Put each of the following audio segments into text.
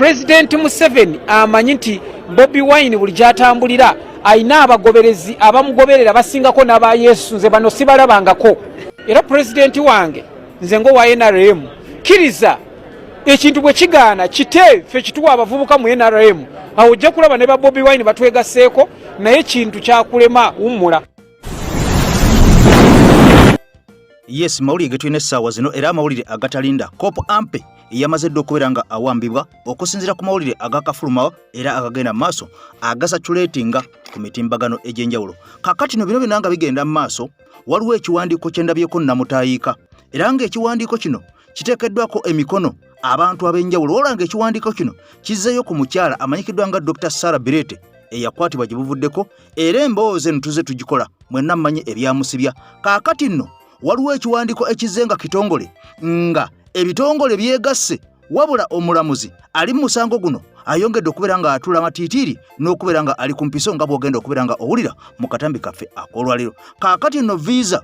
Pulezidenti Museveni amanyi nti Bobi Wine buli gy'atambulira alina abagoberezi abamugoberera basingako n'aba Yesu. Nze bano sibalabangako. Era pulezidenti wange nze ng'owa NRM, kkiriza ekintu bwe kigaana kite ffe kituwa abavubuka mu NRM, awo ojja kulaba ne ba Bobi Wine batwegasseeko, naye kintu kyakulema wummula. Yes, mawulire getulina essaawa zino era amawulire agatalinda. Cop Ampe yamaze dda okubeera nga awambibwa okusinziira ku mawulire agakafulumawo era agagenda mu maaso agasaculeetinga ku mitimbagano egy'enjawulo. Kakati no bino byonna nga bigenda mu maaso, waliwo ekiwandiiko kye ndabyeko nnamutaayiika, era ng'ekiwandiiko kino kiteekeddwako emikono abantu ab'enjawulo, wabula ng'ekiwandiiko kino kizzeeyo ku mukyala amanyikiddwa nga Dr. Sarah Bireete eyakwatibwa gye buvuddeko, era emboozi eno tuze tugikola mwenna mmanyi ebyamusibya. Kaakati nno waliwo ekiwandiiko ekizze nga kitongole, nga ebitongole byegasse, wabula omulamuzi ali mu musango guno ayongedde okubeera nga atula matiitiiri n'okubeera nga ali ku mpiso, nga bw'ogenda okubeera nga owulira mu katambi kaffe ak'olwaleero. Kaakati nno viiza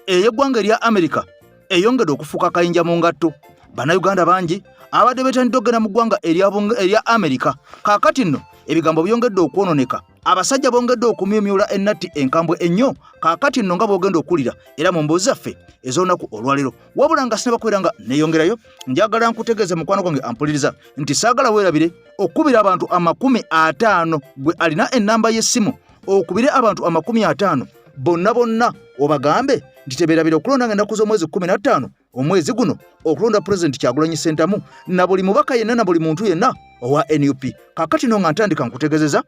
ey'eggwanga erya Amerika eyongedde okufuuka akayinja mu ngatto. Bannayuganda bangi abadde beetanidde okugenda mu ggwanga erya Amerika. Kaakati nno ebigambo byongedde okwononeka, abasajja bongedde okumyumyula ennatti enkambwe ennyo. Kaakati nno nga bwogenda okuwulira era mu mboozi zaffe ez'olunaku olwaleero. Wabula nga sinaba kubeera nga neeyongerayo, njagala nkutegeeze mukwano gwange ampuliriza nti saagala weerabire okukubira abantu 50. Gwe alina ennamba y'essimu, okubire abantu 50 bonna bonna, obagambe nti tebeerabira okulonda nga ennaku z'omwezi 15 omwezi guno, okulonda Pulezidenti Kyagulanyi Ssentamu na buli mubaka yenna na buli muntu yenna owa NUP. Kakati no nga ntandika, nkutegezeza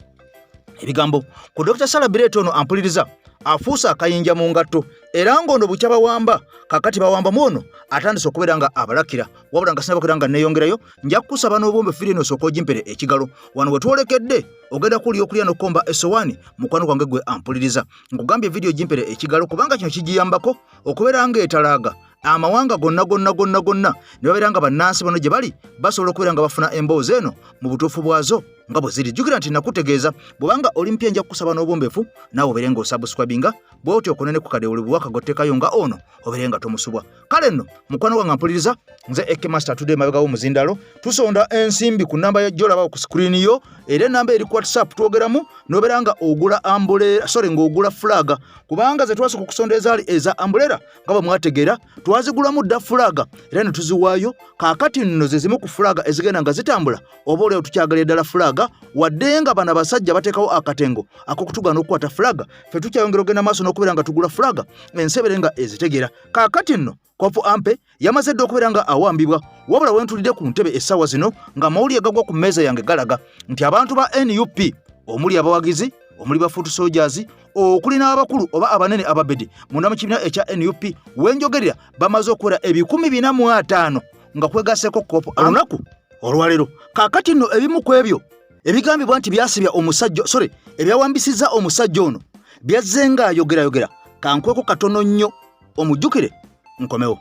ebigambo ku Dr. Sarah Bireete ono ampuliriza afuuse akayinja mu ngatto, era ng'ono bukya bawamba, kakati bawambamu ono atandise okubeera nga abalakira. Wabula nga sinaba nga neeyongerayo, nja kukusaba n'obumbe firi eno osooka ogimpere ekigalo. Wano we twolekedde ogenda kuwulira okulya n'okukomba essowaani. Mukwano gwange gwe ampuliriza, nkugambye vidiyo gimpere ekigalo, kubanga kino kigiyambako okubeera ng'etalaaga amawanga gonna gonna gonna gonna, ne babeera nga bannansi bano gye bali basobola okubeera nga bafuna emboozi eno mu butuufu bwazo nga bwe ziri. Jjukira nti nakutegeeza, bw'obanga oli mpya, nja kukusaba n'obwombeefu naawe obeere ng'osubscribinga bw'otyo, okonene ku kade buli bubaka gotteekayo nga ono obeere nga tomusubwa. Kale nno mukwano gwange mpuliriza, nze Ak Master atudde emabega w'omuzindalo. Tusonda ensimbi ku namba gy'olaba ku screen yo, era enamba eri ku WhatsApp twogeramu n'obeera nga ogula umbrella, sorry, ng'ogula fulaga, kubanga ze twasooka okusonda ezaali eza umbrella, nga bwe mwategeera, twazigulamu dda fulaga era ne tuziwaayo. Kaakati nno ze zimu ku fulaga ezigenda nga zitambula. Oba olyawo tukyagala eddala fulaga, wadde nga bano abasajja bateekawo akatengo ak'okutugaana okukwata fulaga, ffe tukyayongera ogenda maaso n'okubeera nga tugula fulaga, ensi ebeere nga ezitegeera. Kaakati nno Kofu Ampe yamaze dda okubeera nga awambibwa, wabula wentulidde ku ntebe essaawa zino ng'amawulire gagwa ku mmeeza yange galaga nti abantu ba NUP, omuli abawagizi, omuli ba foot soldiers, okuli n'abakulu oba abanene ababedi munda mu kibiina ekya NUP, wenjogerera bamaze okuwera 450 nga kwegaseeko Kopu olunaku olwaleero. Kaakati nno ebimu ku ebyo ebigambibwa nti byasibya omusajja, sorry, ebyawambisizza omusajja ono byazze ng'ayogerayogera, kankweko katono nnyo omujjukire nkomewo.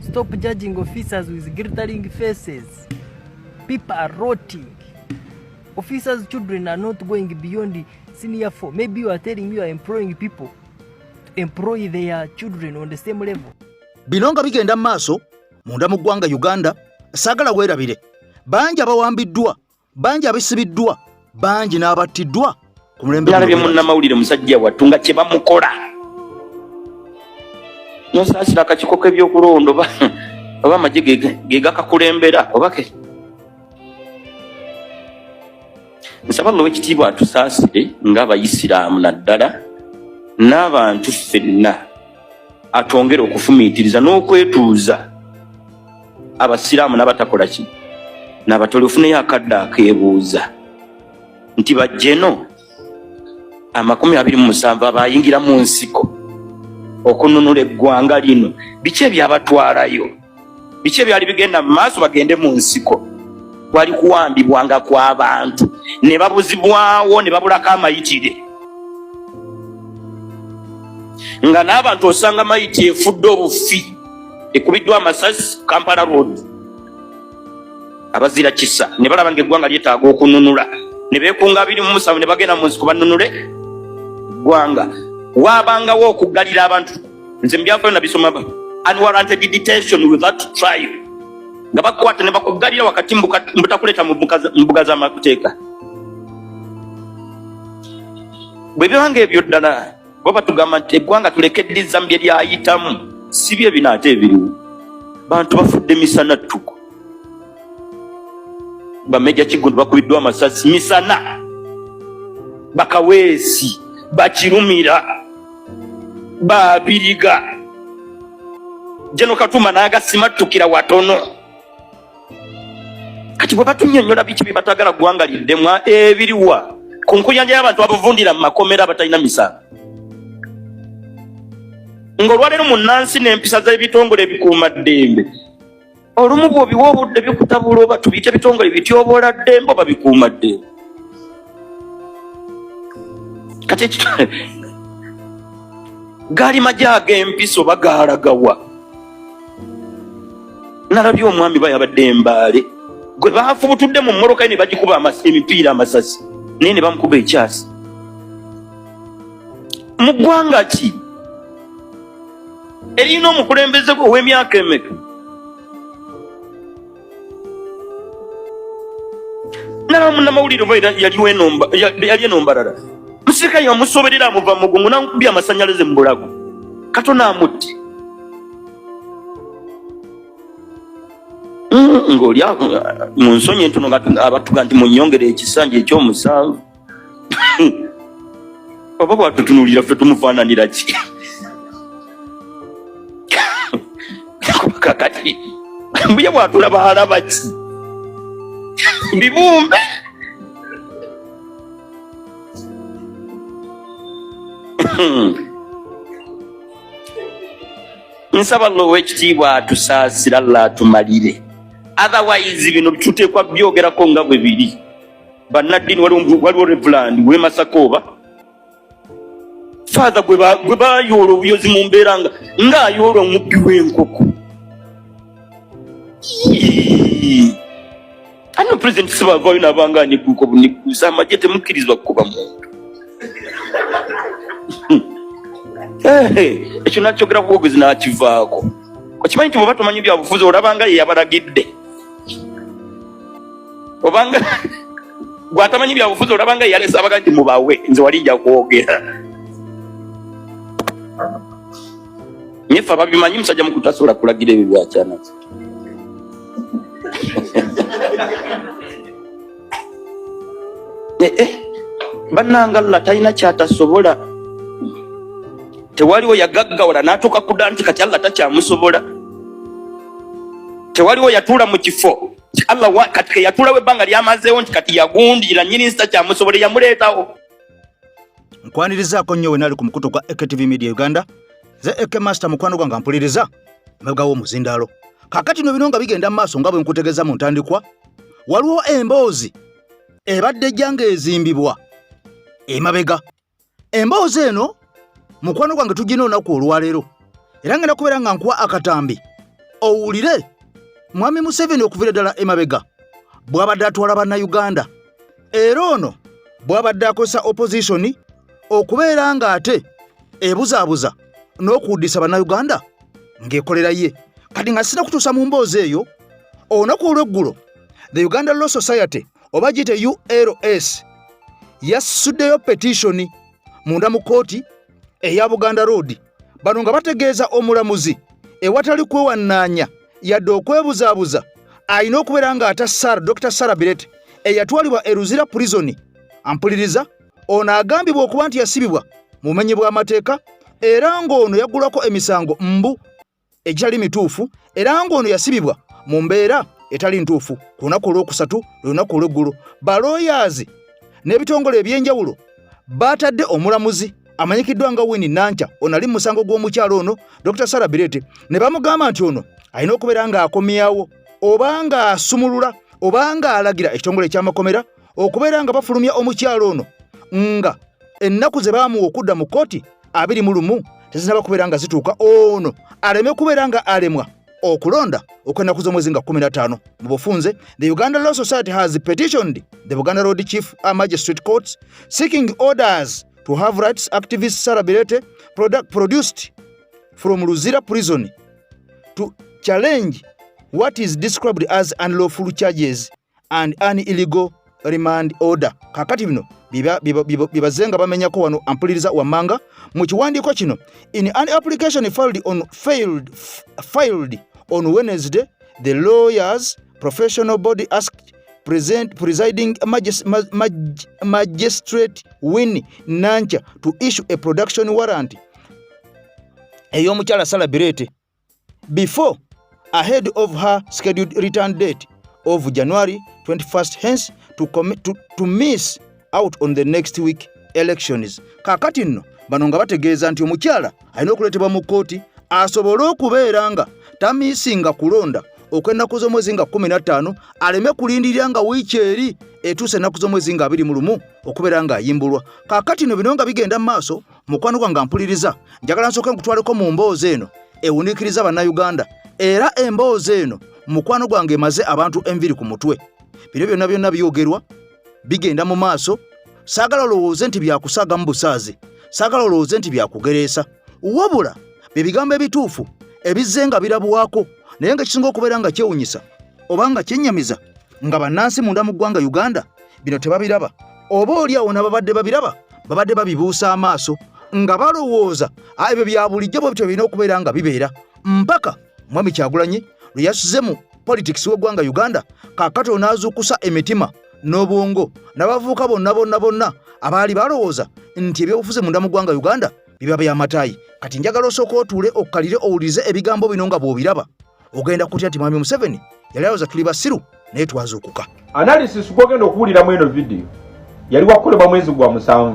Stop judging officers with glittering faces. People are rotting. Officers' children are not going beyond senior four. Maybe you are telling me you are employing people to employ their children on the same level. Bino nga bigenda mu maaso munda mu ggwanga Uganda, saagala weerabire bangi abawambiddwa, bangi abisibiddwa, bangi n'abattiddwa ku mulembe guno. Nalabye munnamawulire musajja wattu nga kye bamukola. Nosaasira akakiiko k'ebyokulonda oba amagye ge gakakulembera oba ke. Nsaba Allah ow'ekitiibwa atusaasire ng'Abayisiraamu, naddala n'abantu ffenna, atwongere okufumiitiriza n'okwetuuza, Abasiraamu n'abatakola ki n'abatoli, ofuneyo akadde akeebuuza nti bajjeno 27 abayingira mu nsiko okununula eggwanga lino, biki ebyabatwalayo? Biki ebyali bigenda mu maaso bagende mu nsiko? Kwali kuwambibwanga kw'abantu ne babuzibwawo ne babulako amayitire, nga n'abantu osanga mayiti efudde obufi, ekubiddwa amasasi Kampala Road. Abazira kisa ne balaba ng'eggwanga lyetaaga okununula, ne beekunga 27 ne bagenda mu nsiko banunule ggwanga. Waabangawo okuggalira abantu. Nze mu byafaayo nabisoma, unwarranted detention without trial. Nga bakukwata ne bakuggalira wakati mbutakuleeta mu mbuga z'amateeka. Bwe biba nga ebyo ddala bo batugamba nti eggwanga tuleke ddiza mu bye lyayitamu, si bye bino ate ebiriwo. Bantu bafudde misana ttuku. Bameja Kiggundu bakubiddwa amasasi misana, bakaweesi bakirumira babiriga Jeno Katuma n'agasimattukira watono. Kati bwe batunyonyola biki bye batagala ggwanga liddemu ebiriwa ku nkuyanja y'abantu abavundira mu makomera abatalina misango, ng'olwaleero munnansi n'empisa z'ebitongole ebikuumaddembe olumu bw'obiwa obudde bikutabula, oba tubiyite bitongole bityoboola ddembe oba bikuuma ddembe. Kati ekito gaali magye ag'empiso oba gaalagawa? Nalabye omwami bayabadde embaale gwe baafubutudde mu mmoloka ye ne bagikuba emipiira amasasi, naye ne bamukuba ekyasi. Mu ggwanga ki erina omukulembeze ow'emyaka emeka? Nalaba munnamawulire oba yali eno Mbarara, musirikale yamusoberera amuva mugongo nankubya amasanyalaze mu bulago katono amutte. Ng'oli mu nsonyi entono abatuga nti munyongere ekisanja ekyomusanvu, oba bwatutunulira ffe tumufaananira ki? Kakati mbuye bwatulaba alaba ki? Bibumbe. Nsaba Allah ow'ekitiibwa atusaasira, Allah atumalire, otherwise bino tuteekwa byogerako nga bwe biri. Bannaddiini, waliwo Reverand w'e Masaka oba Father gwe bayoola obuyozi mu mbeera nga ng'ayoola omubbi w'enkoko. Ano President sibavaayo nabanga aniguuka obuniguusa amagye, temukkirizibwa kukuba muntu. Ekyo nakyogera kubwogezi nakivaako. Okimanyi nti bwoba tomanyi byabufuzi olabanga ye yabalagidde, obanga gwatamanyi byabufuzi olabanga ye yalese abaga nti mubawe, nze wali nja kwogera. Nyefe ababimanyi, musajja mukulu tasobola kulagira ebyo byakyanazi. Bannanga Allah talina kyatasobola. Tewaliwo yagaggawala n'atuuka kuda nti kati Allah takyamusobola. Tewaliwo yatuula mu kifo Allah kati keyatuulawo ebbanga lyamazeewo nti kati yagundira nnyini nsi takyamusobola, yamuleetawo. Nkwanirizaako nnyo wenali ku mukutu gwa AKTV Media Uganda. Nze AK Master, mukwano gwange mpuliriza emabega w'omuzindaalo. Kaakati no bino nga bigenda mu maaso nga bwe nkutegeeza mu ntandikwa, waliwo emboozi ebadde ejja ng'ezimbibwa emabega. Emboozi eno mukwano gwange tugina olunaku olwaleero, era ngenda kubeera nga nkuwa akatambi owulire Mwami Museveni okuviira ddala emabega bw'abadde atwala Bannayuganda, era ono bw'abadde akozesa opozisoni okubeera ng'ate ebuzaabuza n'okuwuddisa Bannayuganda ng'ekolera ye. Kati nga sina kutuusa mu mboozi eyo, olunaku olw'eggulo the Uganda Law Society oba giyite ULS yasuddeyo petitioni munda mu kkooti eya Buganda Road. Bano nga bategeeza omulamuzi ewatali kwewannaanya yadde okwebuzaabuza alina okubeera ng'ata Sarah, Dr. Sarah Bireete eyatwalibwa e Luzira Prison. Ampuliriza, ono agambibwa okuba nti yasibibwa mu bumenyi bw'amateeka era ng'ono yaggulwako emisango mbu egitali mituufu, era ng'ono yasibibwa mu mbeera etali ntuufu. Ku lunaku olwokusatu, lunaku olw'eggulo, balooyaazi n'ebitongole eby'enjawulo baatadde omulamuzi amanyikiddwa nga Winnie Nankya, ono ali mu musango gw'omukyalo ono Dr. Sarah Bireete, ne bamugamba nti ono alina okubeera ng'akomyawo oba ng'asumulula oba ng'alagira ekitongole eky'amakomera okubeera nga bafulumya omukyalo ono nga ennaku ze baamuwa okudda mu kkooti 21 tezinaba kubeera nga zituuka, ono aleme kubeera nga alemwa okulonda okw'ennaku z'omwezi nga 15. Mu bufunze, the Uganda Law Society has petitioned the Buganda Road Chief Magistrate Courts seeking orders to have rights activist Sarah Bireete produced from Luzira Prison to challenge What is described as unlawful charges and an illegal remand order. Kakati bino bibaze nga bamenyako wano ampuliriza wammanga mu kiwandiiko kino. In an application filed on Wednesday, the lawyers professional body asked presiding magistrate Winnie Nankya to issue a production warrant ey'omukyala Sarah Bireete before ahead of her scheduled return date of January 21st, hence to miss out on the next week elections. Kaakati nno bano nga bategeeza nti omukyala alina okuleetebwa mu kkooti asobole okubeera nga tamiisinga kulonda okw'ennaku z'omwezi nga 15, aleme kulindirira nga wiiki eri etuuse ennaku z'omwezi nga 21 okubeera ng'ayimbulwa. Kaakati nno bino nga bigenda mu maaso, mukwano gwange mpuliriza, njagala nsooke nkutwaleko mu mboozi eno ewuniikiriza Bannayuganda, era emboozi eno, mukwano gwange, emaze abantu enviri ku mutwe. Bino byonna byonna byogerwa bigenda mu maaso. Saagala olowooze nti byakusaagamu busaazi, saagala olowooze nti byakugereesa, wabula bye bigambo ebituufu ebizze nga birabwako. Naye nga kisinga okubeera nga kyewunyisa oba nga kyennyamiza nga bannansi munda mu ggwanga Uganda bino tebabiraba, oba oli awo nababadde babiraba babadde babibuusa amaaso nga balowooza ebyo bya bulijjo, bwe bityo birina okubeera nga bibeera, mpaka Mwami Kyagulanyi lwe yasuze mu politics w'eggwanga Uganda. Kaakati onaazuukusa emitima n'obwongo n'abavubuka bonna bonna bonna abaali balowooza nti ebyobufuzi munda mu ggwanga Uganda biba byamataayi. Kati njagala osooka otuule okkalire owulirize ebigambo bino nga bw'obiraba, ogenda kutya nti Mwami Museveni yali alowooza tuli basiru, naye twazuukuka. Analysis gwogenda okuwuliramu eno vidiyo yali wakukolebwa mwezi gwa 7.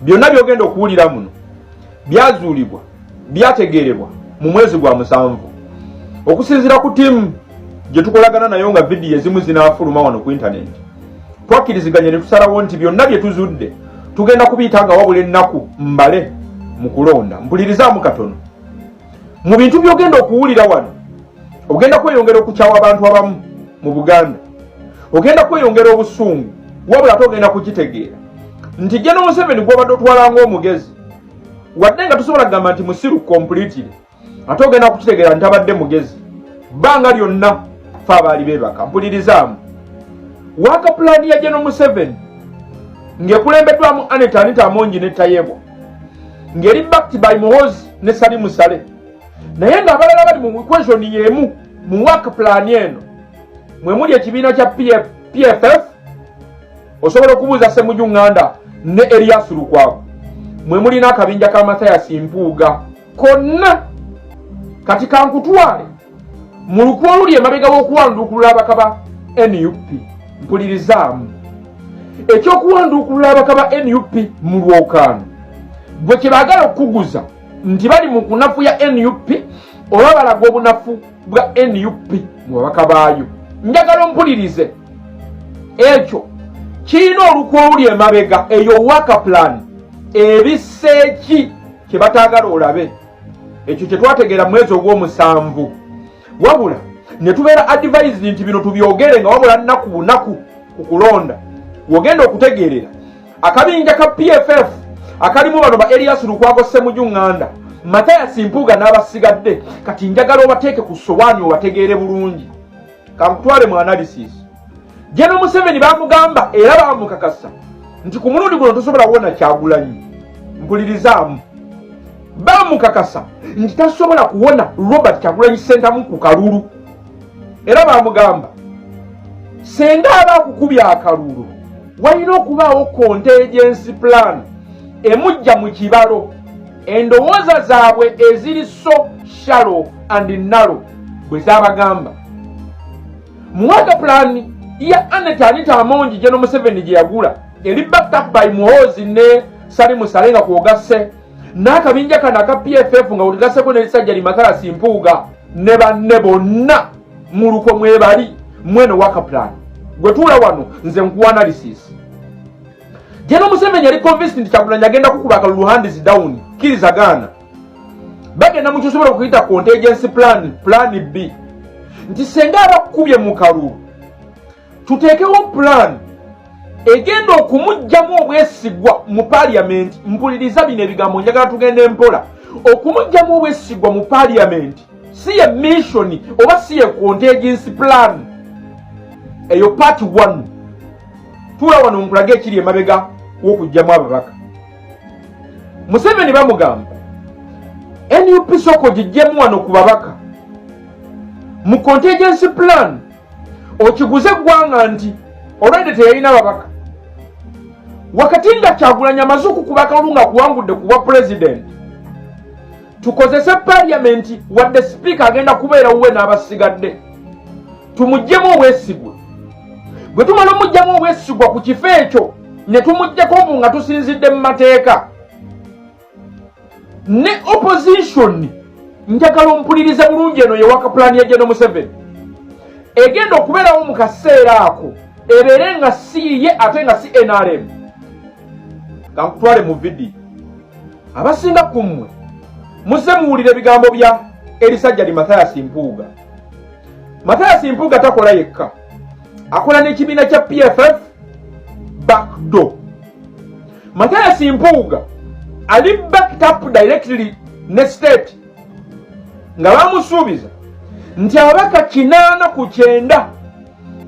Byonna byogenda okuwulira muno byazuulibwa, byategeerebwa mu mwezi gwa 7. Okusinziira ku ttiimu gye tukolagana nayo, nga vidiyo ezimu zinaafuluma wano ku intaneti, twakkiriziganye ne tusalawo nti byonna bye tuzudde tugenda kubiyita nga wabula ennaku mbale mu kulonda. Mpulirizaamu katono. Mu bintu by'ogenda okuwulira wano, ogenda kweyongera okukyawa abantu abamu mu Buganda, ogenda kweyongera obusungu, wabula ate ogenda kukitegeera nti General Museveni gwobadde otwala ng'omugezi, wadde nga tusobola kugamba nti musiru completely, ate ogenda kukitegeera nti abadde mugezi bbanga lyonna, fe abaali beebaka. Mpulirizaamu. Work plan ya General Museveni ng'ekulembeddwamu Anet Anita Amongi ne Tayebwa, ng'eri backed by Muhozi ne Salimu Sale, naye ng'abalala bali mu equation y'emu. Mu work plan eno mwe muli ekibiina kya PFF, osobola okubuuza Semuju Nganda ne Erias Lukwago, mwe mulina akabinja ka Mathias Mpuuga konna. Kati kankutwale mu lukwe oluli emabega w'okuwanduukulula ababaka ba NUP. Mpulirizaamu. Ekyokuwanduukulula ababaka ba NUP mu lwokaano gwe kye baagala okukuguza nti bali mu kunafuya NUP oba balaga obunafu bwa NUP mu babaka baayo, njagala ompulirize. Ekyo kirina olukwe oluli emabega. Eyo work plan ebiseeki kye bataagala olabe. Ekyo kye twategeera mwezi ogw'omusanvu, wabula ne tubeera advised nti bino tubyogere nga wabula nnaku bunaku ku kulonda. Wogenda okutegeerera akabinja ka PFF akalimu bano ba Erias Lukwago, Semuju Ŋŋanda, Mathias Mpuuga n'abasigadde, kati njagala obateeke ku sowaani obategeere bulungi. Kankutwale mu analysis. General Museveni bamugamba era bamukakasa nti ku mulundi guno tosobola wona Kyagulanyi. Mpulirizaamu. Bamukakasa nti tasobola kuwona Robert Kyagulanyi Sentamu ku kalulu, era bamugamba senga aba akukubya akalulu walina okubaawo contingency plan emujja mu kibalo. Endowooza zaabwe eziri so shallow and narrow bwe zabagamba mu work plan ya Anet Anita Amongi, General Museveni gye yagula, eri backed up by Muhoozi ne Salimu Sale, nga kwogasse n'akabinja kano aka PFF, nga wegasseko n'erisajja li Mathias Mpuuga ne banne bonna mu lukwe mwebali mweno work plan. Gwe tuula wano, nze nkuwa analysis. General Museveni yali convinced nti Kyagulanyi agenda kukuba akalulu hands down. Kkiriza gaana, bagenda mu kyosobola okuyita contingency plan, plan B, nti senga abakubye mu kalulu tuteekewo plan egenda okumuggyamu obwesigwa mu paaliyamenti. Mpuliriza bino ebigambo, njagala tugende mpola. Okumuggyamu obwesigwa mu paaliyamenti. Si ye mission oba si ye contingency plan eyo. Part 1, tuula wano nkulage ekiri emabega w'okugyamu ababaka. Museveni bamugamba NUP soko gijjemu wano ku babaka mu contingency plan, okiguze eggwanga nti olwedde teyalina babaka wakati nga Kyagulanyi amaze okukuba akalulu nga kuwangudde ku bwa pulezidenti. Tukozese paliamenti, wadde sipiika agenda kubeera wuwe n'abasigadde, tumugjemu obwesigwa. Bwe tumala omugjamu obwesigwa ku kifo ekyo ne tumuggyako mbu nga tusinzidde mu mateeka ne opposition. Njagala ompulirize bulungi, eno yewaka pulaani ya General Museveni egenda okubeerawo mu kaseera ako, ebeere nga si ye ate nga si NRM. Kankutwale mu vidiyo. Abasinga ku mmwe muzze muwulira ebigambo bya erisajja li Mathias Mpuuga. Mathias Mpuuga takola yekka, akola n'ekibiina kya PFF backdoor. Mathias Mpuuga ali backed up directly ne state, nga bamusuubiza nti ababaka 89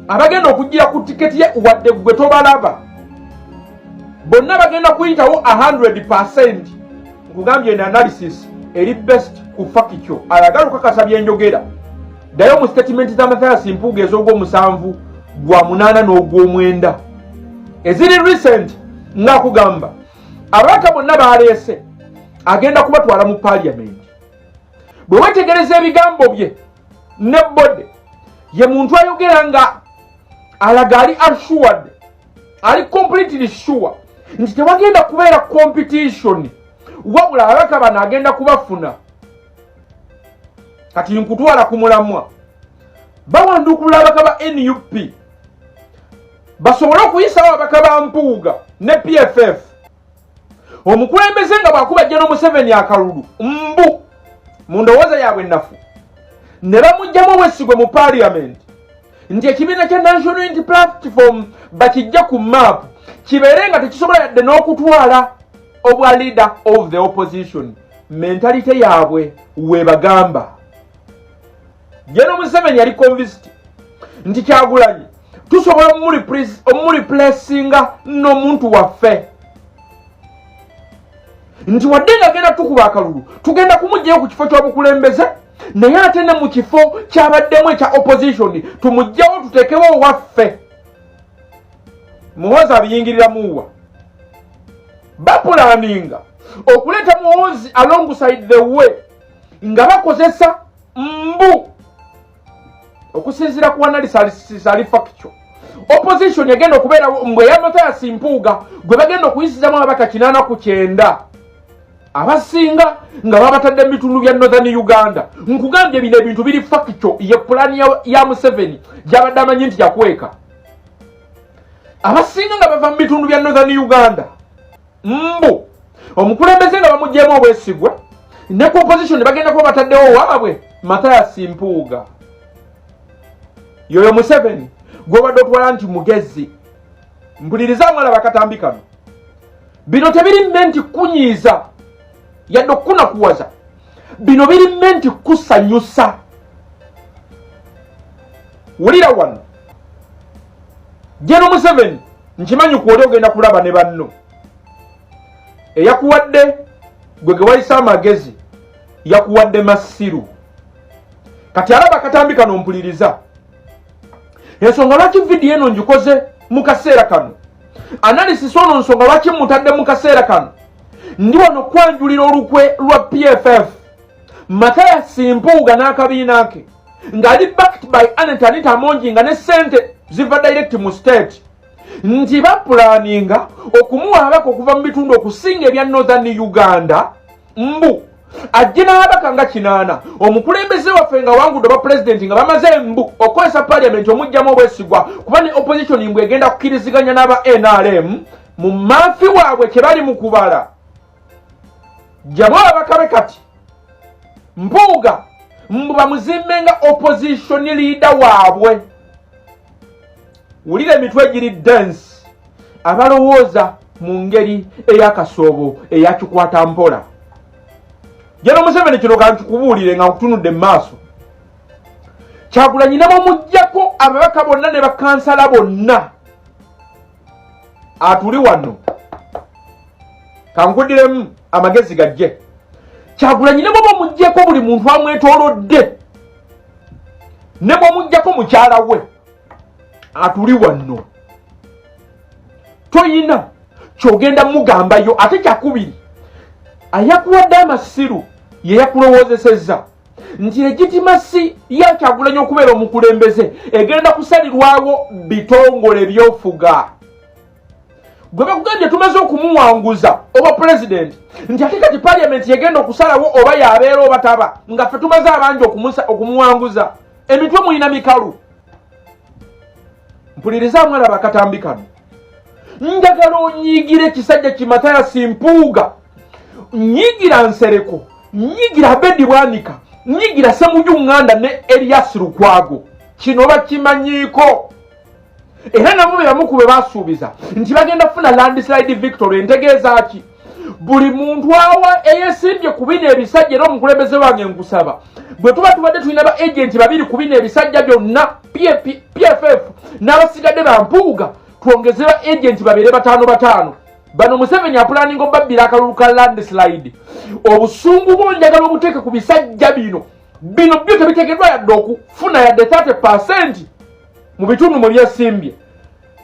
abagenda okugira ku tiketi ye, wadde gwe tobalaba, bonna bagenda kuyitawo 100. Nkugambye, en analysis eri best ku factual. Ayagala okukakasa byenjogera, ddayo mu statement za Mathias Mpuuga ez'ogwomusanvu gwa munaana n'ogwomwenda eziri recent, ng'akugamba ababaka bonna baleese agenda kubatwala mu parliament. Bwe wetegereza ebigambo bye ne bode ye muntu ayogera nga alaga ali assured, ali completely sure nti tewagenda kubeera competition, wabula ababaka bano agenda kubafuna. Kati nkutwala ku mulamwa. Bawandukulula ababaka ba NUP basobole okuyisawo ababaka ba Mpuuga ne PFF. Omukulembeze nga bwakuba General Museveni akalulu, mbu mu ndowooza yaabwe ennafu, ne bamugjamu obwesigwe mu parliament, nti ekibiina kya National Unity Platform bakijja ku map, kibeere nga tekisobola yadde n'okutwala obwa leader of the opposition. Mentality yaabwe webagamba General Museveni yali convinced nti Kyagulanyi tusobola omureplacinga n'omuntu waffe, nti wadde nga agenda tukuba akalulu, tugenda kumugjayo ku kifo ky'obukulembeze, naye ate ne mu kifo kyabaddemu ekya opposition tumugjawo, tuteekewo owaffe. Muhoozi abiyingiriramuwa? Bapulaninga okuleeta Muhoozi alongside the way, nga bakozesa mbu okusinziira ku analysis ali factual, opposition egenda okubeera mbwe ya Mathias Mpuuga gwe bagenda okuyisizamu ababaka 89, abasinga nga babatadde mu bitundu bya Northern Uganda. Nkugambye, bino ebintu biri factual, ye pulaani ya Museveni gyabadde amanyi nti yakweka. Abasinga nga bava mu bitundu bya Northern Uganda, mbu omukulembeze nga bamugyemu obwesigwa, ne ku opposition bagenda kuba bataddewo waabwe Mathias Mpuuga. Yoyo Museveni gwobadde otwala nti mugezi. Mpuliriza, mwalaba akatambi kano. Bino tebiri meant kunyiiza yadde okukunakuwaza, bino biri meant kusanyusa. Wulira wano General Museveni, nkimanyi kwoli ogenda kulaba ne banno eyakuwadde gwe ge wayise amagezi, yakuwadde masiru. Kati alaba akatambi kano, mpuliriza ensonga lwaki vidiyo eno ngikoze mu kaseera kano, analysis ono nsonga lwaki mutadde mu kaseera kano. Ndi wano kwanjulira olukwe lwa PFF, Mathias Mpuuga n'akabiina ke, ng'ali backed by Anet Anita Amongi, nga ne sente ziva direct mu state, nti bapulaninga okumuwa abaka okuva mu bitundu okusinga ebya Northern Uganda, mbu ajje n'ababaka nga 80, omukulembeze waffe nga wangudde oba pulezidenti, nga bamaze mbu okukozesa paliamenti omugjamu obwesigwa, kuba ne opposition mbw egenda kukkiriziganya n'aba NRM mu maafi waabwe kye bali mu kubala. Jamu ababaka be. Kati Mpuuga mbu bamuzimbe nga opposition leader waabwe. Wulira emitwe egiri dense, abalowooza mu ngeri ey'akasoobo eyakikwata mpola. Jeno Museveni, kino kankikubuulire nga nkutunudde mu maaso. Kyagulanyi ne bamuggyako ababaka bonna ne bakansala bonna, atuli wano. Kankuddiremu amagezi gajje. Kyagulanyi ne bwaba omuggyeko buli muntu amwetoolodde, ne bwomuggyako mukyala we, atuli wanno, toyina kyogenda mugambayo. Ate kyakubiri, ayakuwadde amasiru ye yakulowoozesezza nti legitimacy ya Kyagulanyi okubeera omukulembeze egenda kusalirwawo bitongole byofuga. Gwe bakugambye tumaze okumuwanguza oba pulezidenti, nti ate kati parliament yegenda okusalawo oba yabeera oba taba, nga ffe tumaze abangi okumuwanguza. Emitwe mulina mikalu. Mpuliriza mwalaba akatambi kano, njagala onyiigire ekisajja Kimatayasi Mpuuga, nyiigira Nsereko, nyiigira Abedi Bwanika, nyiigira Semuju Nganda ne Erias Lukwago. Kino bakimanyiiko, era nabo be bamu ku be basuubiza nti bagenda kufuna landslide victory. Entegeeza ki? Buli muntu awa eyesimbye ku bino ebisajja, era omukulembeze wange nkusaba, bwe tuba tubadde tulina ba agenti babiri ku bino ebisajja byonna, PFF n'abasigadde ba Mpuuga, twongeze ba agenti babeere bataano bataano. Bano Museveni apulaninga obabbira akalulu ka landslide. Obusungu bwo njagala obuteeke ku bisajja bino. Bino byo tebitegeddwa yadde okufuna yadde 30% mu bitundu mwe byesimbye.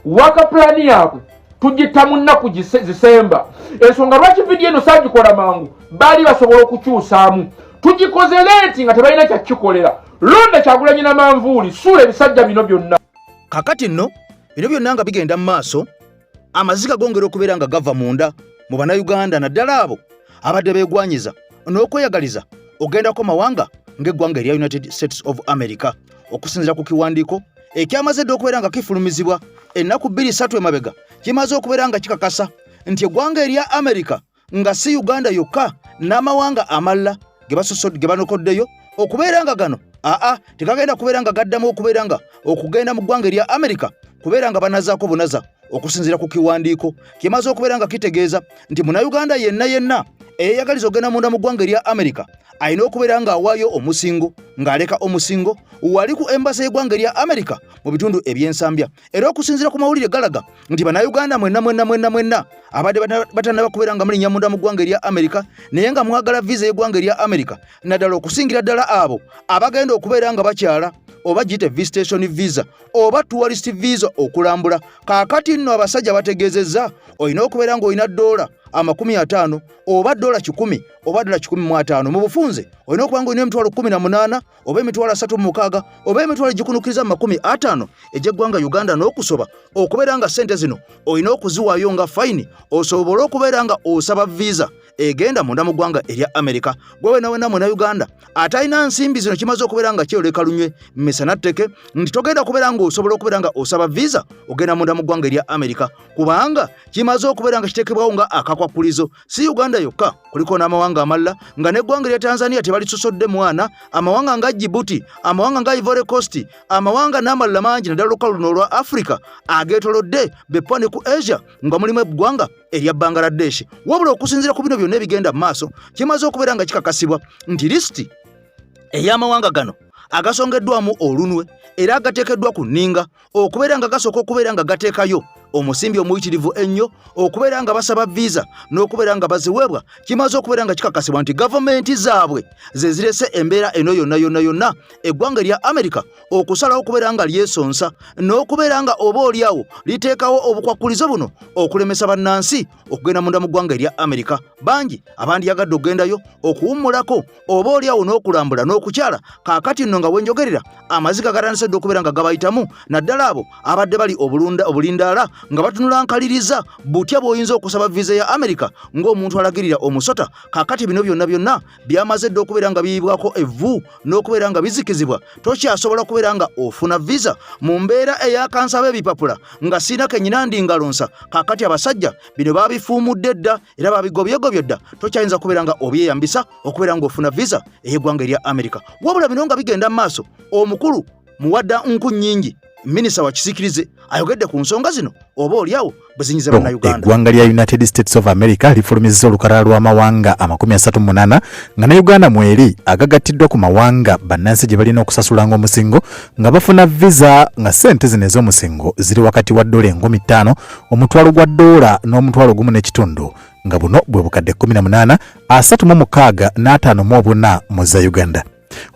Waka pulaani yaabwe tugitta mu nnaku zisemba. Ensonga lwaki vidiyo eno saagikola mangu, baali basobola okukyusaamu. Tugikoze late nga tebalina kyakikolera. Londa Kyagulanyi na manvuuli, suula ebisajja bino byonna. Kakati nno bino byonna nga bigenda mu maaso, amaziga gongera okubeera nga gava munda mu Bannayuganda, naddala abo abadde beegwanyiza n'okweyagaliza ogendako mawanga ng'eggwanga erya United States of America. Okusinziira ku kiwandiiko ekyamaze dda okubeera nga kifulumizibwa ennaku 2-3 emabega, kimaze okubeera nga kikakasa nti eggwanga erya America, nga si Uganda yokka, n'amawanga amalala ge banokoddeyo okubeera nga gano aa tegagenda kubeera nga gaddamu okubeera nga okugenda mu ggwanga erya America kubeera nga banazaako bunaza. Okusinziira ku kiwandiiko kimaze okubeera nga kitegeeza nti Munnayuganda yenna yenna eyeyagaliza okugenda munda mu ggwanga erya America alina okubeera ng'awaayo omusingo, ng'aleka omusingo wali ku embassy y'eggwanga erya America mu bitundu eby'Ensambya. Era okusinziira ku mawulire galaga nti Bannayuganda mwenna mwenna mwenna mwenna abadde batannaba kubeera nga mulinnya munda mu ggwanga erya America naye nga mwagala visa y'eggwanga erya America, naddala okusingira ddala abo abagenda okubeera nga bakyala, oba giyite visitation visa oba tourist visa, okulambula, kaakati nno abasajja bategeezezza olina okubeera ng'olina $50 oba $100 oba $150. Mu bufunze olina okuba ng'olina 18,000 oba 36,000 oba emitwalo egikunukiriza mu 50 egy'eggwanga Uganda n'okusoba, okubeera nga ssente zino olina okuziwaayo nga fine osobole okubeera nga osaba visa egenda munda mu ggwanga erya Amerika. Gwe wena wena mwena Uganda atalina nsimbi zino, kimaze okubeera nga kyeyoleka lunywe misana tteke nti togenda kubeera ng'osobola okubeera nga osaba visa ogenda munda mu ggwanga erya Amerika, kubanga kimaze okubeera nga kiteekebwawo nga akakwakulizo. Si Uganda yokka, kuliko n'amawanga amalala nga n'eggwanga erya Tanzania tebalisosodde mwana, amawanga nga Djibouti, amawanga nga Ivory Coast, amawanga n'amalala mangi, naddala olukalu luno olwa Africa ageetolodde bepwa ne ku Asia nga mulimu eggwanga erya Bangladesh. Wabula okusinziira ku bino byonna ebigenda mu maaso, kimaze okubeera nga kikakasibwa nti lisiti ey'amawanga gano agasongeddwamu olunwe era agateekeddwa ku nninga okubeera nga gasooka okubeera nga gateekayo omusimbi omuyitirivu ennyo okubeera nga basaba visa n'okubeera nga baziweebwa, kimaze okubeera nga kikakasibwa nti gavumenti zaabwe ze zirese embeera eno yonna yonna yonna, eggwanga erya Amerika okusalawo okubeera nga lyesonsa n'okubeera nga oba oliawo liteekawo obukwakkulizo buno okulemesa bannansi okugenda munda mu ggwanga erya Amerika. Bangi abandyagadde okugendayo okuwummulako oba oliawo n'okulambula n'okukyala, kaakati nno nga wenjogerera amaziga gatandise dda okubeera nga gabayitamu, naddala abo abadde bali obulindaala nga batunula nkaliriza butya bw'oyinza okusaba visa ya Amerika ng'omuntu alagirira omusota. Kaakati bino byonna byonna byamaze dda okubeera nga biyibwako evvu n'okubeera nga bizikizibwa. Tokyasobola kubeera nga ofuna visa mu mbeera eyakansaba ebipapula nga siina kenyina ndi ngalonsa. Kaakati abasajja bino babifuumudde dda era babigobyegobye dda, tokyayinza kubeera nga obyeyambisa okubeera ng'ofuna visa ey'eggwanga erya Amerika. Wabula bino nga bigenda mu maaso, omukulu muwadda nku nnyingi Minisita wa kisiikirize ayogedde ku nsonga zino oba oliawo bwezinyiza bannayuganda. Eggwanga lya United States of America lifulumizza olukalala lw'amawanga 38 nga ne Uganda mweri agagattiddwa ku mawanga bannansi gye balina okusasulanga omusingo nga bafuna visa, nga ssente zino ez'omusingo ziri wakati wa dola 5000, omutwalo gwa dola n'omutwalo gumu n'ekitundu, nga buno bwe bukadde 18 36 n'54 mu za Uganda.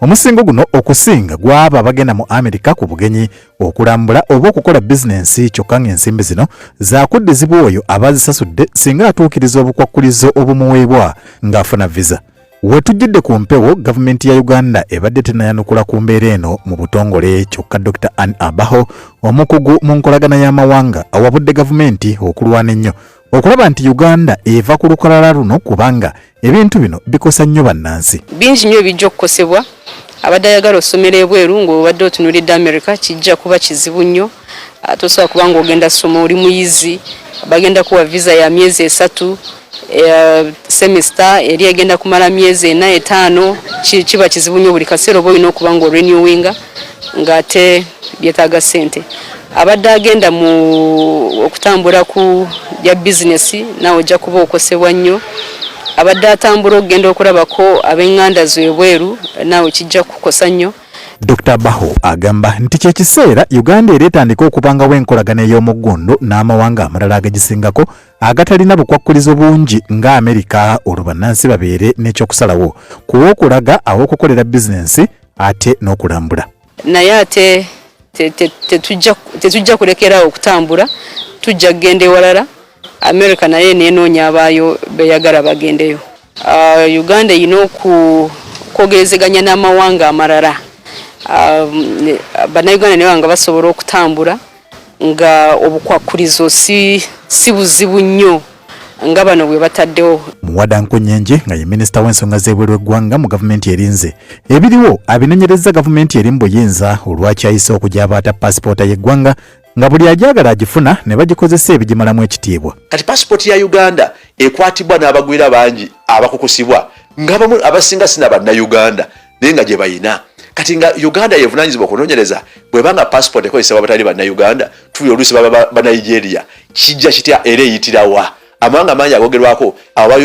Omusingo guno okusinga gw'abo abagenda mu Amerika ku bugenyi, okulambula oba okukola bizinensi, kyokka ng'ensimbi zino zaakuddizibwa oyo aba azisasudde singa atuukiriza obukwakkulizo obumuweebwa ng'afuna visa. We tujjidde ku mpewo, gavumenti ya Uganda ebadde tenayanukula ku mbeera eno mu butongole, kyokka Dr. Ann Abaho, omukugu mu nkolagana y'amawanga, awabudde gavumenti okulwana ennyo okulaba nti Uganda eva ku lukalala luno kubanga ebintu bino bikosa nnyo bannansi. Bingi nnyo ebijja okukosebwa. Abadde ayagala osomera ebweru ng'obadde otunuulidde America kijja kuba kizibu nnyo. Tosobola kuba ng'ogenda soma oli muyizi, bagenda kuwa visa ya myezi 3, semester eri egenda kumala myezi 4 5. Kiba kizibu nnyo, buli kaseera oba olina okuba ng'orenewinga ng'ate byetaaga ssente. Abadde agenda mu okutambula ku bya bizinesi naawe ojja kuba okosebwa nnyo. Abadde atambula okugenda okulabako ab'enganda zo ebweru naawe kijja kukukosa nnyo. Dr. Baho agamba nti kye kiseera Uganda era etandike okubangawo enkolagana ey'omuggundu n'amawanga amalala agagisingako agatalina bukwakkulizo bungi nga Amerika, olwo bannansi babeere n'ekyokusalawo ku w'okulaga aw'okukolera bizinensi ate n'okulambula. Naye ate tetujja kulekerawo okutambula, tujja kugenda ewalala. America naye nenoonya abaayo beyagala bagendeyo. Uganda erina okwogerezeganya n'amawanga amalala, bannayuganda naye nga basobola okutambula nga obukwakkulizo si buzibu nnyo nga bano bwe bataddewo. Muwada Nkunyenje nga ye minisita w'ensonga z'ebweru w'eggwanga mu gavumenti erinze ebiriwo abinonyerezza gavumenti eri mu buyinza olwakyayise okujabaata paasipoota y'eggwanga nga buli agyagala agifuna ne bagikozesa ebigimalamu ekitiibwa. Kati paasipooti ya Uganda ekwatibwa n'abagwira bangi abakukusibwa ng'abamu abasinga sina bannayuganda naye nga gye bayina. Kati nga Uganda yevunaanyizibwa okunoonyereza bw'eba nga paasipooti ekozesebwa abatali bannayuganda, tuli oluusi baba Banigeria, kijja kitya era eyitirawa? Amawanga mangi agogerwako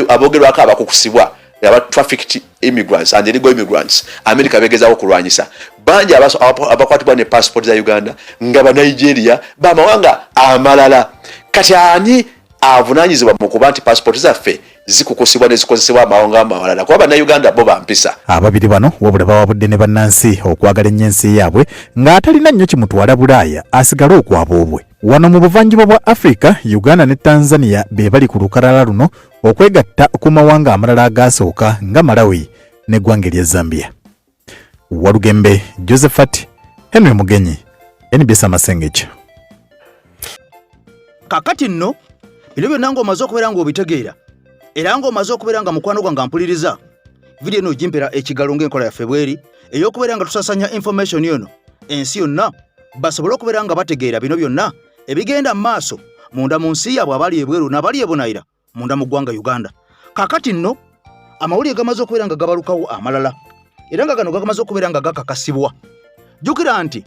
abogerwako abakukusibwa aba trafficked immigrants and illegal immigrants, America begezaako okulwanyisa bangi abakwatibwa ne passport za Uganda nga Banigeria bamawanga amalala. Kati ani avunaanyizibwa mu kuba nti passport zaffe zikukusibwa ne zikozesebwa amawanga amalala, kuba bannayuganda bo bampisa? Ababiri bano wabula bawabudde ne bannansi okwagala ennyo ensi yaabwe, ng'atalina nnyo kimutwala Bulaaya asigale okwaboobwe. Wano mu buvanjuba bwa Afrika, Uganda ne Tanzania be bali ku lukalala luno okwegatta ku mawanga amalala agaasooka nga Malawi n'eggwanga erya Zambia. Walugembe Josephat, Henry Mugenyi, NBS Amasengejja. Kakati nno bino byonna ng'omaze okubeera ng'obitegeera era ng'omaze okubeera nga mukwano gwange ampuliriza, vidiyo eno ogimpera ekigalo ng'enkola yaffe bweri ey'okubeera nga tusasanya information eno ensi yonna basobole okubeera nga bategeera bino byonna ebigenda mu maaso munda mu nsi yaabwe abali ebweru n'abali ebunayira munda mu ggwanga Uganda. Kakati nno amawulire gamaze okubeera nga gabalukawo amalala era nga gano gamaze okubeera nga gakakasibwa. Jjukira nti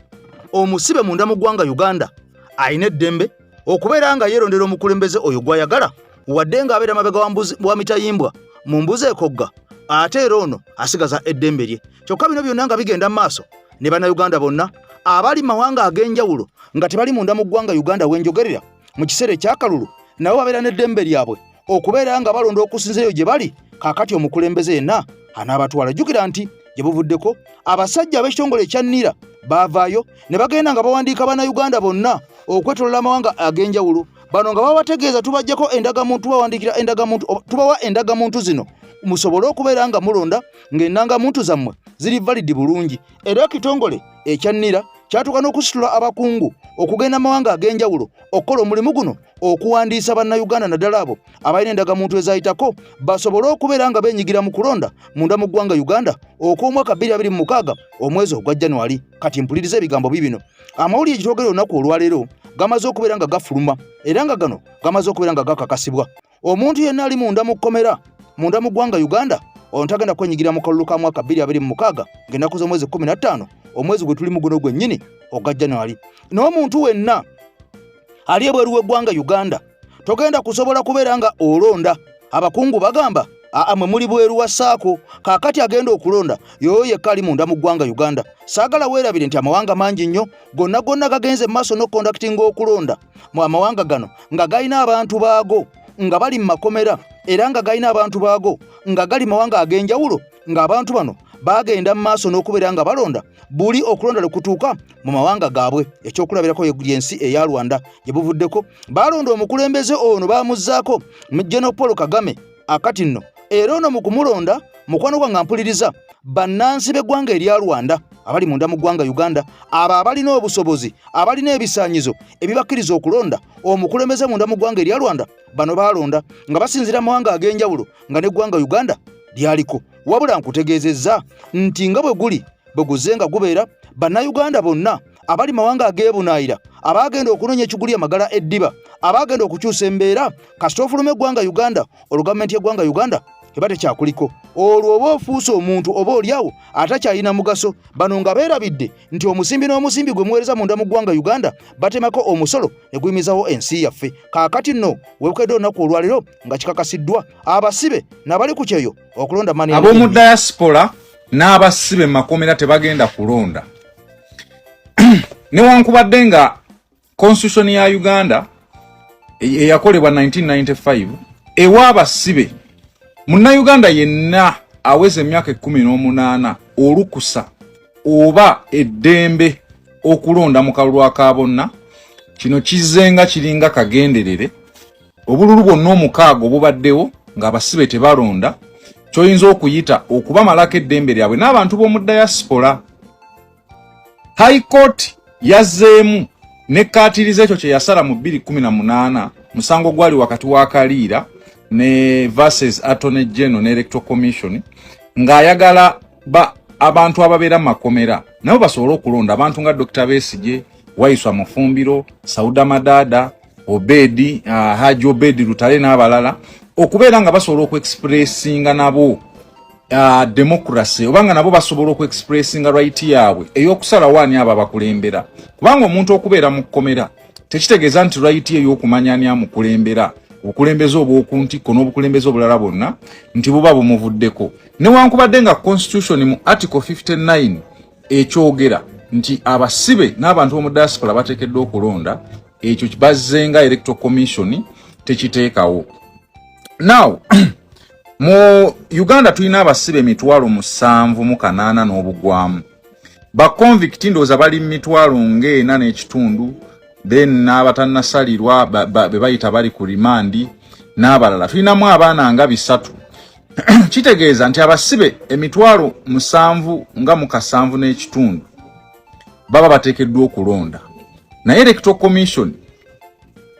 omusibe munda mu ggwanga Uganda alina eddembe okubeera nga yeerondera omukulembeze oyo gw'ayagala, wadde ng'abeera mabega wa mitayimbwa mu mbuzi ekogga, ate era ono asigaza eddembe lye. Kyokka bino byonna nga bigenda mu maaso ne bannayuganda bonna abali mu mawanga ag'enjawulo nga tebali munda mu ggwanga Uganda wenjogerera mu kiseera ekyakalulu, nabo babeera n'eddembe lyabwe okubeera nga balonda okusinzeeyo gye bali kaakati omukulembeze yenna anaabatwala. Jjukira nti gye buvuddeko abasajja ab'ekitongole ekya NIRA baavaayo ne bagenda nga bawandiika bannayuganda bonna okwetolola amawanga ag'enjawulo. Bano nga babategeeza tubajjako endagamuntu, tubawandiikira endagamuntu, tubawa endagamuntu zino musobole okubeera nga mulonda ng'endagamuntu zammwe ziri validi bulungi. Era ekitongole ekya NIRA kyatuuka n'okusitula abakungu okugenda mawanga ag'enjawulo okukola omulimu guno okuwandiisa bannayuganda naddala abo abalina endagamuntu ezayitako basobole okubeera nga beenyigira mu kulonda munda mu ggwanga Uganda okw'omwaka 2026 omwezi ogwa January. Kati mpuliriza ebigambo bibino. Amawulire gye twogera olunaku olwaleero gamaze okubeera nga gafuluma era nga gano gamaze okubeera nga gakakasibwa. Omuntu yenna ali munda mu kkomera munda mu ggwanga Uganda Ono tagenda kwenyigira mu kalulu ka mwaka 2026 ng'ennaku z'omwezi 15 omwezi gwe tulimu guno gwennyini ogwa January. N'omuntu wenna ali ebweru w'eggwanga Uganda togenda kusobola kubeera nga olonda. Abakungu bagamba aa mwe muli bweru wa saako, kaakati agenda okulonda yoyo yekka ali munda mu ggwanga Uganda. Saagala weerabire nti amawanga mangi nnyo gonna gonna gagenze mu maaso n'okukondakitinga okulonda mu amawanga gano nga galina abantu baago nga bali mu makomera era nga galina abantu baago nga gali mawanga ag'enjawulo, ng'abantu bano bagenda mu maaso n'okubeera nga balonda buli okulonda lwe kutuuka mu mawanga gaabwe. Ekyokulabirako y'ensi eya Rwanda gye buvuddeko balonda omukulembeze ono bamuzzaako General Paul Kagame akati nno, era ono mu kumulonda mukwano gwange mpuliriza, bannansi b'eggwanga erya Rwanda abali munda mu ggwanga Uganda, abo abalina obusobozi, abalina ebisaanyizo ebibakkiriza okulonda omukulembeze munda mu ggwanga erya Rwanda, bano balonda nga basinziira mawanga ag'enjawulo nga n'eggwanga Uganda lyaliko. Wabula nkutegeezezza nti nga bwe guli bwe guze nga gubeera, bannayuganda bonna abali mawanga ag'ebunaayira abaagenda okunoonya ekiguli amagala eddiba, abaagenda okukyusa embeera, kasita ofuluma eggwanga Uganda, olwo gavumenti y'eggwanga Uganda eba tekyakuliko, olwo oba ofuuse omuntu oba oliawo atakyalina mugaso. Bano nga beerabidde nti omusimbi n'omusimbi gwe muweereza munda mu ggwanga Uganda batemako omusolo ne guyimizawo ensi yaffe. Kaakati nno webukedde olunaku olwaleero nga kikakasiddwa abasibe nabali ku kyeyo okulonda mani ab'omu diaspora n'abasibe mu makomera tebagenda kulonda, newankubadde nga constitution ya Uganda eyakolebwa 1995 ewa abasibe munnayuganda yenna aweza emyaka 18 olukusa oba eddembe okulonda mu kalulu aka bonna. Kino kizzenga kiringa kagenderere. Obululu bwonna omukaaga obubaddewo ng'abasibe tebalonda, kyoyinza okuyita okubamalako eddembe lyabwe n'abantu b'omu diaspora. High Court yazzeemu nekkaatiriza ekyo kye yasala mu 2018, musango gwali wakati wa Kaliira ne versus Attorney General ne Electoral Commission, ng'ayagala ba abantu ababeera mu makomera nabo basobole okulonda, abantu nga Dr. Besigye, Waiswa Mufumbiro, Sauda Madada, Obedi, Haji Obedi Lutale n'abalala, okubeera nga basobola okuexpressinga nabo democracy, oba nga nabo basobola okuexpressinga right yaabwe ey'okusalawo ani abo abakulembera. Kubanga omuntu okubeera mu kkomera tekitegeeza nti right ye ey'okumanya ani amukulembera, obukulembeze obw'oku ntikko n'obukulembeze obulala bwonna, nti buba bumuvuddeko. Newankubadde nga constitution mu article 59 ekyogera nti abasibe n'abantu b'omu diaspora bateekeddwa okulonda, ekyo bazzenga Electoral Commission tekiteekawo. Now mu Uganda tulina abasibe 78,000 n'obugwamu. Ba convict ndowooza bali mu 45,000, then n'abatannasalirwa be bayita bali ku remand n'abalala. Tulinamu abaana nga 300. Kitegeeza nti abasibe 77,500 baba bateekeddwa okulonda, naye Electoral Commission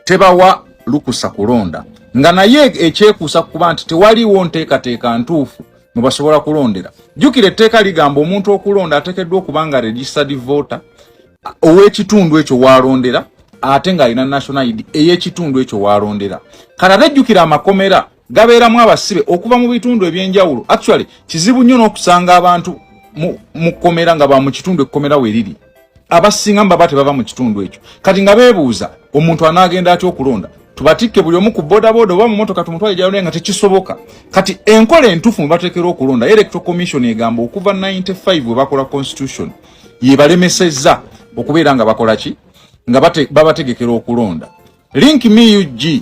tebawa lukusa kulonda, nga naye ekyekuusa kuba nti tewaliwo nteekateeka ntuufu mwe basobola kulondera. Jjukira etteeka ligamba omuntu okulonda ateekeddwa okuba nga registered voter ow'ekitundu ekyo waalondera, ate ng'alina national ID ey'ekitundu ekyo waalondera. Kati ate jjukira amakomera gabeeramu abasibe okuva mu bitundu ebyenjawulo. Actually kizibu nnyo n'okusanga abantu mu kkomera nga ba mu kitundu ekkomera we riri. Abasinga baba tebava mu kitundu ekyo. Kati nga beebuuza, omuntu anaagenda atya okulonda? Tubatikke buli omu ku bodaboda oba mu motoka tumutwale gyalonda? Nga tekisoboka. Kati enkola entuufu mwe bateekera okulonda, Electoral Commission egamba okuva 95 bwe bakola constitution yebalemesezza okubeera nga bakola ki, nga babategekera okulonda. Link Me UG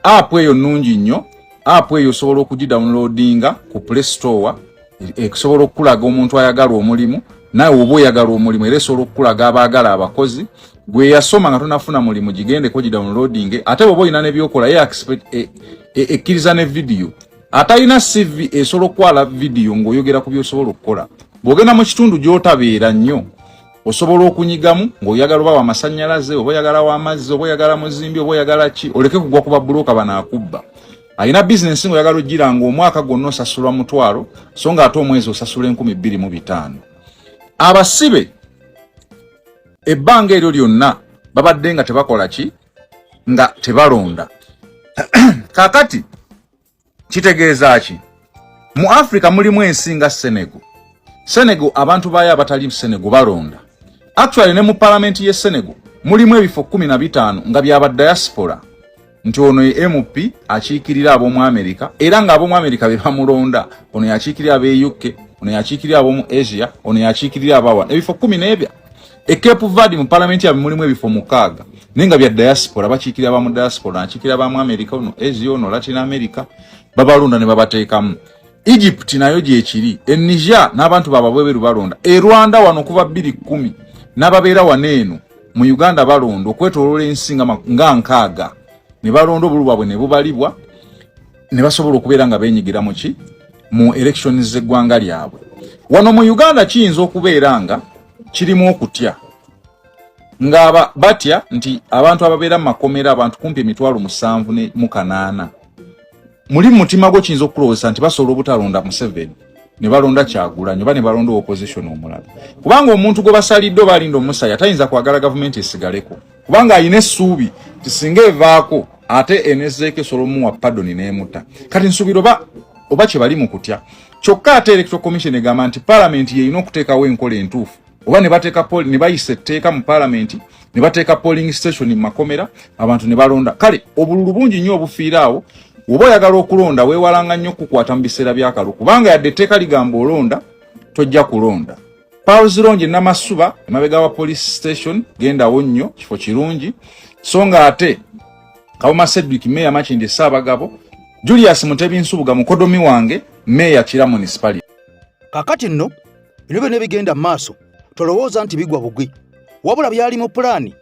app eyo nnungi nnyo. App eyo osobola okugidownloadinga ku Play Store. Esobola okukulaga omuntu ayagala omulimu, nawe oba oyagala omulimu, era esobola okukulaga abaagala abakozi. Gwe yasoma nga tonafuna mulimu, gigendeko gidownloading. Ate bwoba olina nebyokola, ye ekkiriza ne vidiyo. Atalina CV esobola okukwala vidiyo ng'oyogera ku byosobola okukola. Bw'ogenda mu kitundu gy'otabeera nnyo, osobola okunyigamu ng'oyagala oba wamasannyalaze, oba oyagala w'amazzi, oba oyagala muzimbi, oba oyagala ki, oleke kugwa ku babuloka banaakubba. Alina bizinensi ng'oyagala ogira nga omwaka gwonna osasulwa 100,000, so nga ate omwezi osasula 2500. Abasibe ebbanga eryo lyonna babadde nga tebakola ki, nga tebalonda. Kakati kitegeeza ki? Mu Africa mulimu ensi nga Senegal. Senegal abantu baayo abatali Senegal balonda. Actually ne mu palamenti ye Senegal mulimu ebifo 15 nga byaba diaspora nti ono ye MP akiikirira ab'omu America era nga ab'omu America be bamulonda, ono yakiikirira ab'e UK, ono yakiikirira ab'omu Asia, ono yakiikirira abawa ebifo kumi n'ebya. E Cape Verde mu palamenti yabwe mulimu ebifo 6 naye nga bya diaspora, bakiikirira ba mu diaspora, akiikirira ba mu America, ono Asia, ono Latin America, babalonda ne babateekamu. Egypt nayo gyekiri, e Niger n'abantu bababweberu balonda, e Rwanda wano kuva 2010 n'ababeera wano eno mu Uganda balonda okwetoloola ensi nga 60 ne balonda obululu bwabwe ne bubalibwa ne basobola okubeera nga beenyigira mu ki mu elections z'eggwanga lyabwe. Wano mu Uganda kiyinza okubeera nga kirimu okutya ng'aba batya nti abantu ababeera mu makomera abantu kumpi 7,800 muli mu mutima gwo kiyinza okukulowooza nti basobola obutalonda Museveni ne balonda Kyagulanyi oba ne balonda opposition omulala, kubanga omuntu gwe basalidde oba alinda omusaya tayinza kwagala gavumenti esigaleko, kubanga alina essuubi nti singa evaako ate enezeeko esobola omuwa padoni n'emutta. Kati nsuubira oba kye bali mu kutya. Kyokka ate Electoral Commission egamba nti palamenti y'erina okuteekawo enkola entuufu, oba ne bateeka ne bayisa etteeka mu palamenti ne bateeka polling station mu makomera abantu ne balonda. Kale obululu bungi nnyo obufiira awo. Oba oyagala okulonda weewalanga nnyo okukwata mu biseera by'akalulu, kubanga yadde etteeka ligamba olonda tojja kulonda. Paul Zirongi Namasuba emabega wa police station, gendawo nnyo, kifo kirungi. So nga ate Kawuma Cedric Meya Makindye Ssaabagabo, Julius Mutebi Nsubuga mukodomi wange Meya Kira Municipality. Kakati nno bino byonna ebigenda mu maaso tolowooza nti bigwa bugwi, wabula byali mu pulaani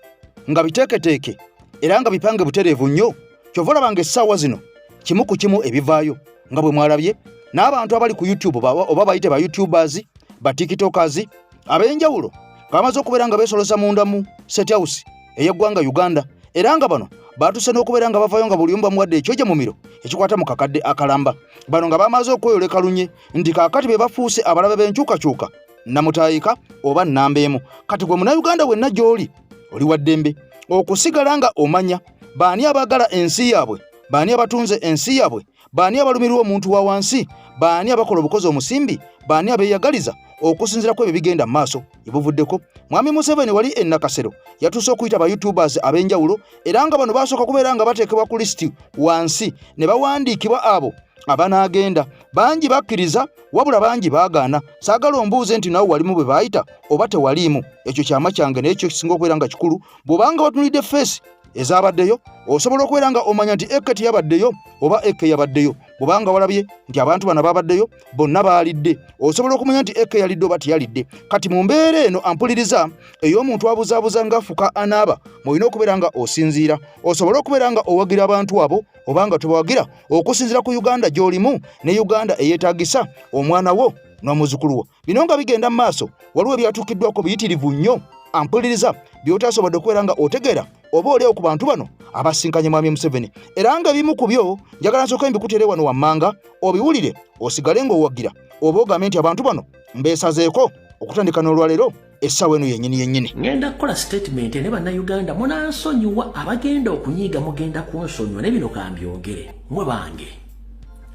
nga biteeketeeke era nga bipange butereevu nnyo. Kyova olaba nga essaawa zino kimu ku kimu ebivaayo nga bwe mwalabye n'abantu abali ku YouTube oba bayite ba YouTubers, ba TikTokers ab'enjawulo nga bamaze okubeera nga beesoloza munda mu State House ey'eggwanga Uganda, era nga bano baatuse n'okubeera nga bavayo nga buli omu bamuwadde ekyoja mumiro ekikwata mu kakadde akalamba. Bano nga bamaze okweyoleka lunye nti kaakati be bafuuse abalabe b'enkyukakyuka namutaayika oba nnamba emu. Kati gwe Munnayuganda wenna gy'oli oli wa ddembe okusigala nga omanya baani abaagala ensi yaabwe, baani abatunze ensi yaabwe, baani abalumirwa omuntu wa wansi, baani abakola obukozi omusimbi, baani abeeyagaliza okusinziira ku ebyo bigenda mu maaso. Ebuvuddeko Mwami Museveni wali e Nakasero yatuuse okuyita ba YouTubers ab'enjawulo, era nga bano basooka kubeera nga bateekebwa ku lisiti wansi ne bawandiikibwa abo abanaagenda. Bangi bakkiriza wabula bangi baagaana. Saagala ombuuze nti nawe walimu bwe baayita oba tewaliimu, ekyo kyama kyange, naye kyo kisinga okubeera nga kikulu bw'obanga watunulidde feesi ezabaddeyo osobola okubeera nga omanya nti eke teyabaddeyo oba eke yabaddeyo. Bw'obanga walabye nti abantu bano babaddeyo bonna baalidde, osobola okumanya nti eke yalidde oba teyalidde. Kati mu mbeera eno ampuliriza ey'omuntu abuzaabuza ng'afuka anaaba, mwolina okubeera nga osinziira osobole okubeera nga owagira abantu abo oba nga tobawagira okusinziira ku Uganda gy'olimu ne Uganda eyeetaagisa omwana wo n'omuzukulu wo. Bino nga bigenda mu maaso waliwo ebyatuukiddwako biyitirivu nnyo ampuliriza by'otasobodde okubeera nga otegeera oba oliawo ku bantu bano abasinkanye Mwami Museveni, era nga ebimu ku byo njagala nsooke mbikutere wano wammanga obiwulire osigale ng'owagira oba ogambe nti abantu bano mbeesazeeko okutandika n'olwaleero essaawa eno yennyini yennyini. Ngenda kukola statement ne Bannayuganda munansonyiwa, abagenda okunyiiga mugenda kunsonyiwa, ne bino kambyogere mwe bange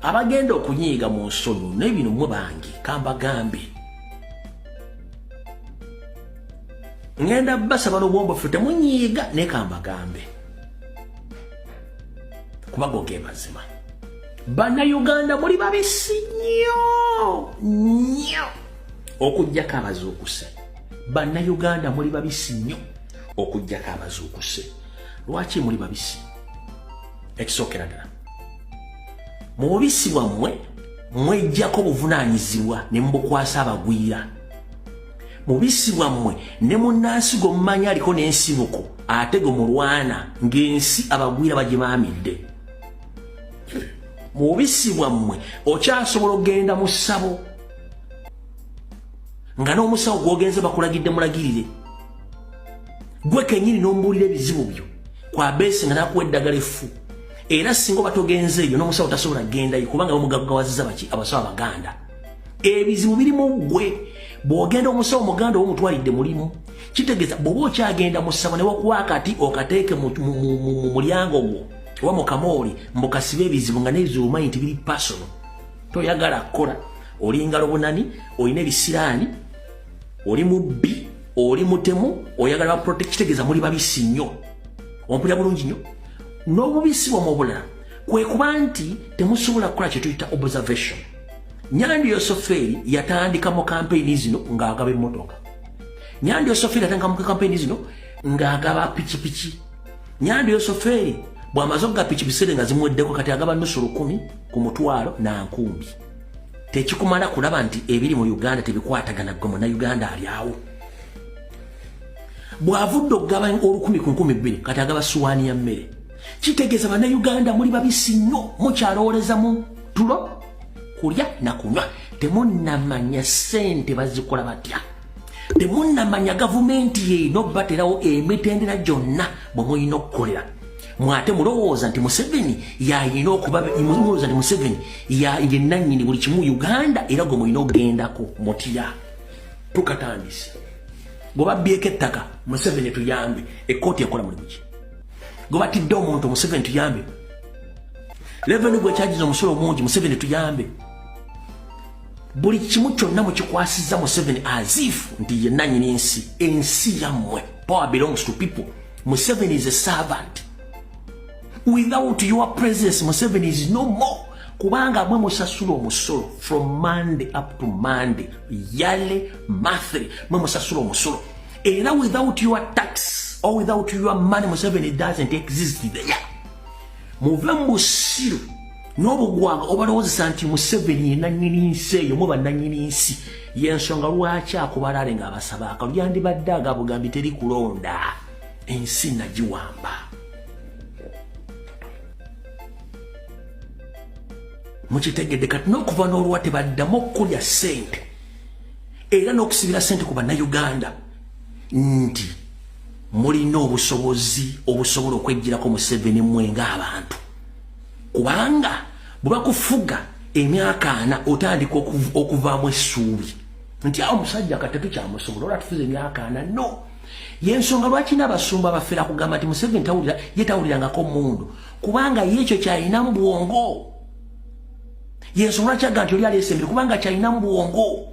abagenda okunyiiga mu nsonyiwa, ne bino mwe bange kambagambe. Ngenda basaba n'obwombofu temunyiiga, ne kambagambe kuba go ge mazima. Bannayuganda muli babisi nnyo nnyo okuggyako abazuukuse. Bannayuganda muli babisi nnyo okuggyako abazuukuse. Lwaki muli babisi? Ekisookera ddala, mu bubisi bwammwe mweggyako obuvunaanyizibwa ne mubukwasa abagwira. Mu bubisi bwammwe ne munnansi gwe mumanyi aliko n'ensibuko ate gwe mulwana ng'ensi abagwira bagimaamidde. Mu bubisi bwammwe okyasobola okugenda mu ssabo nga n'omusawo gw'ogenze bakulagidde mulagirire gwe kennyini n'omubuulira ebizibu byo kwabeesi nga nakuwa eddagala effu, era singa oba togenze eyo n'omusawo tasobola kugendayo kubanga bamugaggawaziza baki abasawo abaganda. Ebizibu biri mu ggwe. Bw'ogenda omusawo muganda oba omutwalidde mulimu, kitegeeza bw'oba okyagenda mu ssabo ne wakuwa akati okateeke mu mulyango gwo oba mu kamooli mbukasibe ebizibu nga n'ebizibu omanyi nti biri personal. Toyagala kukola, oli ngalo bunani, olina ebisiraani, oli mubbi, oli mutemu, oyagala ba protect. Kitegeeza muli babisi nnyo. Ompulira bulungi nnyo? N'obubisi bwomwe obulala kwe kuba nti temusobola kukola kye tuyita observation. Nyandi Yosofeeri yatandika mu kampeyini zino ng'agaba emmotoka. Nyandi Yosofeeri yatandika mu kampeyini zino ng'agaba pikipiki. Nyandi Yosofeeri bw'amaze okuga pikipiki nga zimuweddeko, kati agaba nusu 1,000 ku mutwalo na nkumbi. Tekikumala kulaba nti ebiri mu Uganda tebikwatagana? Gwe Munnayuganda ali awo, bw'avudde okugaba 1,000 ku 2,000, kati agaba suwaani ya mmere. Kitegeeza Bannayuganda muli babisi nnyo, mukyalowoleza mu tulo, kulya na kunywa. Temunnamanya ssente bazikola batya, temunnamanya gavumenti yeino baterawo emitendera gyonna bwe mulina okukolera. Mwate mulowooza nti Museveni yayina okuba, mulowooza nti Museveni yenannyini buli kimu Uganda, era gwe mulina okugendako mutya. Tukatandise. Gwe babbyeko ettaka, Museveni tuyambe, ekkooti ekola mulimu ki? Gwe batidde omuntu, Museveni tuyambe. Revenue gwe kyagiza omusolo mungi, Museveni tuyambe. Buli kimu kyonna mukikwasizza Museveni as if nti ye nannyini nsi. Ensi yammwe. Power belongs to people. Museveni is a servant. Without your presence, Museveni is no more, kubanga mwe musasula omusolo from Monday up to Monday, yearly, monthly, mwe musasula omusolo. Era without your tax or without your money, Museveni doesn't exist there. Muve mu busiru n'obugwanga obalowoozesa nti Museveni ye nannyini nsi eyo. Muba nannyini nsi, yensonga lwaki akubalaale ng'abasaba akalulu. Yandibadde agabugambi teri kulonda, ensi nagiwamba. Mukitegedde? Kati n'okuva n'olwa tebaddamu okulya ssente era n'okusibira ssente ku Bannayuganda nti mulina obusobozi obusobola okweggyirako Museveni mmwe ng'abantu, kubanga bwe bakufuga emyaka 40 otandika okuvaamu essuubi nti awo omusajja kati tetukyamusobola, olwa tufuze emyaka 40. No yensonga lwaki n'abasumba bafera kugamba nti Museveni tawulira, ye tawulirangako mundu, kubanga ye ekyo kyalina mu bwongo. Yensonga lwaki agamba nti oli aleese embiri, kubanga kyalina mu bwongo.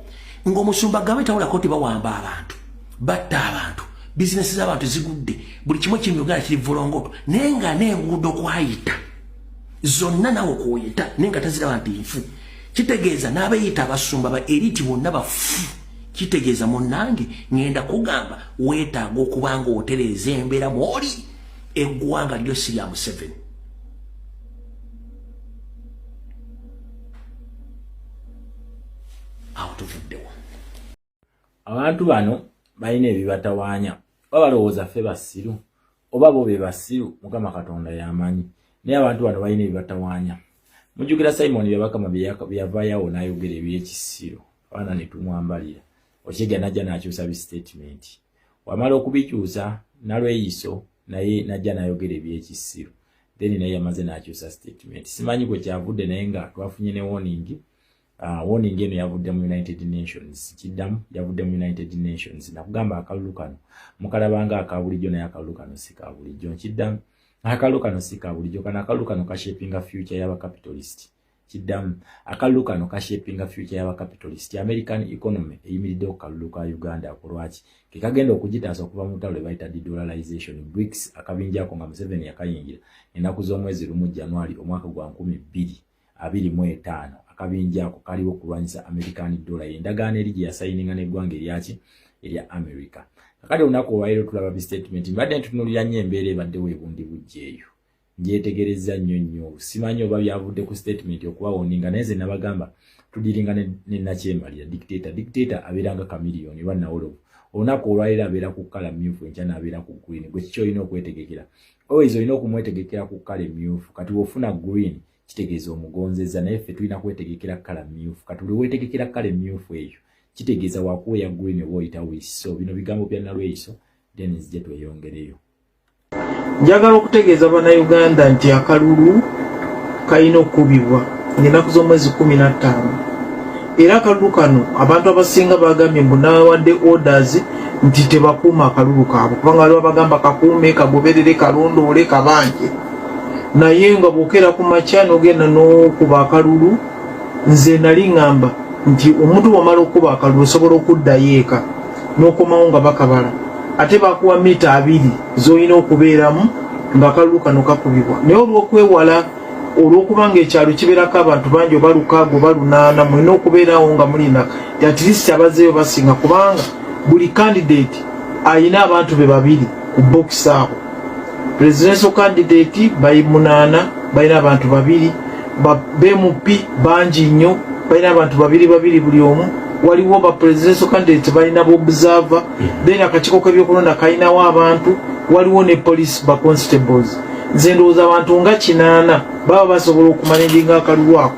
Ng'omusumba gambe tawulako nti bawamba abantu, batta abantu, bizinesi z'abantu zigudde, buli kimu ekiri mu Uganda kiri volongoto, naye nga n'enguudo kwayita zonna nawe kwoyita naye nga taziraba nti nfu. Kitegeeza n'abeeyita abasumba ba elite bonna bafu. Kitegeeza munnange, ŋŋenda kugamba weetaaga okuba nga otereeza embeera mwoli. Eggwanga lyo si lya Museveni. Awo tuvuddewo. Abantu bano balina ebibatawaanya, oba balowooza ffe basiru oba bo be basiru, Mukama Katonda yamanyi, naye abantu bano balina ebibatawaanya. Mujjukira Simon Byabakama byeyavaayo awo n'ayogera ebyekisiru, abaana ne tumwambalira okyega, najja n'akyusa bisitatimenti. Wamala okubikyusa, Nalweyiso naye najja n'ayogera ebyekisiru, then naye yamaze n'akyusa statement. Simanyi kwe kyavudde, naye nga twafunye ne warning. Warning eno yavudde mu United Nations. Kiddamu, yavudde mu United Nations. Nakugamba akalulu kano mukalabanga aka bulijjo, naye akalulu kano si ka bulijjo. Nkiddamu, akalulu kano si ka bulijjo. Kano akalulu kano kashapinga future y'abacapitalist. Kiddamu, akalulu kano kashapinga future y'abacapitalist. American economy eyimiridde ku kalulu ka Uganda. Ako lwaki kekagenda okugitaasa okuva mu lutalo lwe bayita dedollarization. BRICS, akabinja ako nga Museveni yakayingira ennaku z'omwezi 1 January omwaka gwa 2025, akabinja ako kaliwo okulwanyisa American dollar, endagaano eri gye yasayininga n'eggwanga eryaki, erya America. Kakati olunaku olwaleero tulaba bistatement. Mbadde ntutunulira nnyo embeera ebaddewo ebundi bujja eyo, njetegereza nnyo nnyo. Simanyi oba byavudde ku statement okubawoninga, naye nze nabagamba tudiringa ne nakyemalira dictator. Dictator abeera nga kamiliyoni oba nawolovu. Olunaku olwaleero abeera ku kkala myufu, enkya n'abeera ku green. Gwe kiki olina okwetegekera? Always olina okumwetegekera ku kkala emyufu. Kati wofuna green, kitegeeza omugonzeza, naye ffe tulina kwetegekera kkala myufu. Kati buli wetegekera kkala emyufu eyo, kitegeeza wakuwa eya green oba oyita wiisi. So bino bigambo bya Nalweyiso, then nzije tweyongereyo. Njagala okutegeeza Bannayuganda nti akalulu kalina okukubibwa ng'ennaku z'omwezi 15, era akalulu kano abantu abasinga bagambye mbu nawadde orders nti tebakuuma akalulu kaabwe, kubanga waliwo abagamba kakuume, kagoberere, kalondoole, kabanje, naye nga bw'okeera ku makya n'ogenda n'okuba akalulu. Nze nali ŋŋamba nti omuntu bw'omala okukuba akalulu osobola okuddayo eka n'okomawo nga bakabala, ate bakuwa mita 20 z'olina okubeeramu ng'akalulu kano kakubibwa. Naye olw'okwewala, olw'okuba nga ekyalo kibeerako abantu bangi, oba 6 oba 8, mulina okubeerawo nga mulina at least abazeeyo basinga, kubanga buli candidate ayina abantu be babiri ku box abo. Presidential candidate bali munaana, balina abantu babiri. Ba MP bangi nnyo, balina abantu babiri babiri buli omu. Waliwo ba presidential candidate balina observer, then akakiiko k'ebyokulonda kalinawo abantu, waliwo ne police, ba constables. Nze ndowooza abantu nga 80 baba basobola okumanaginga akalulu ako,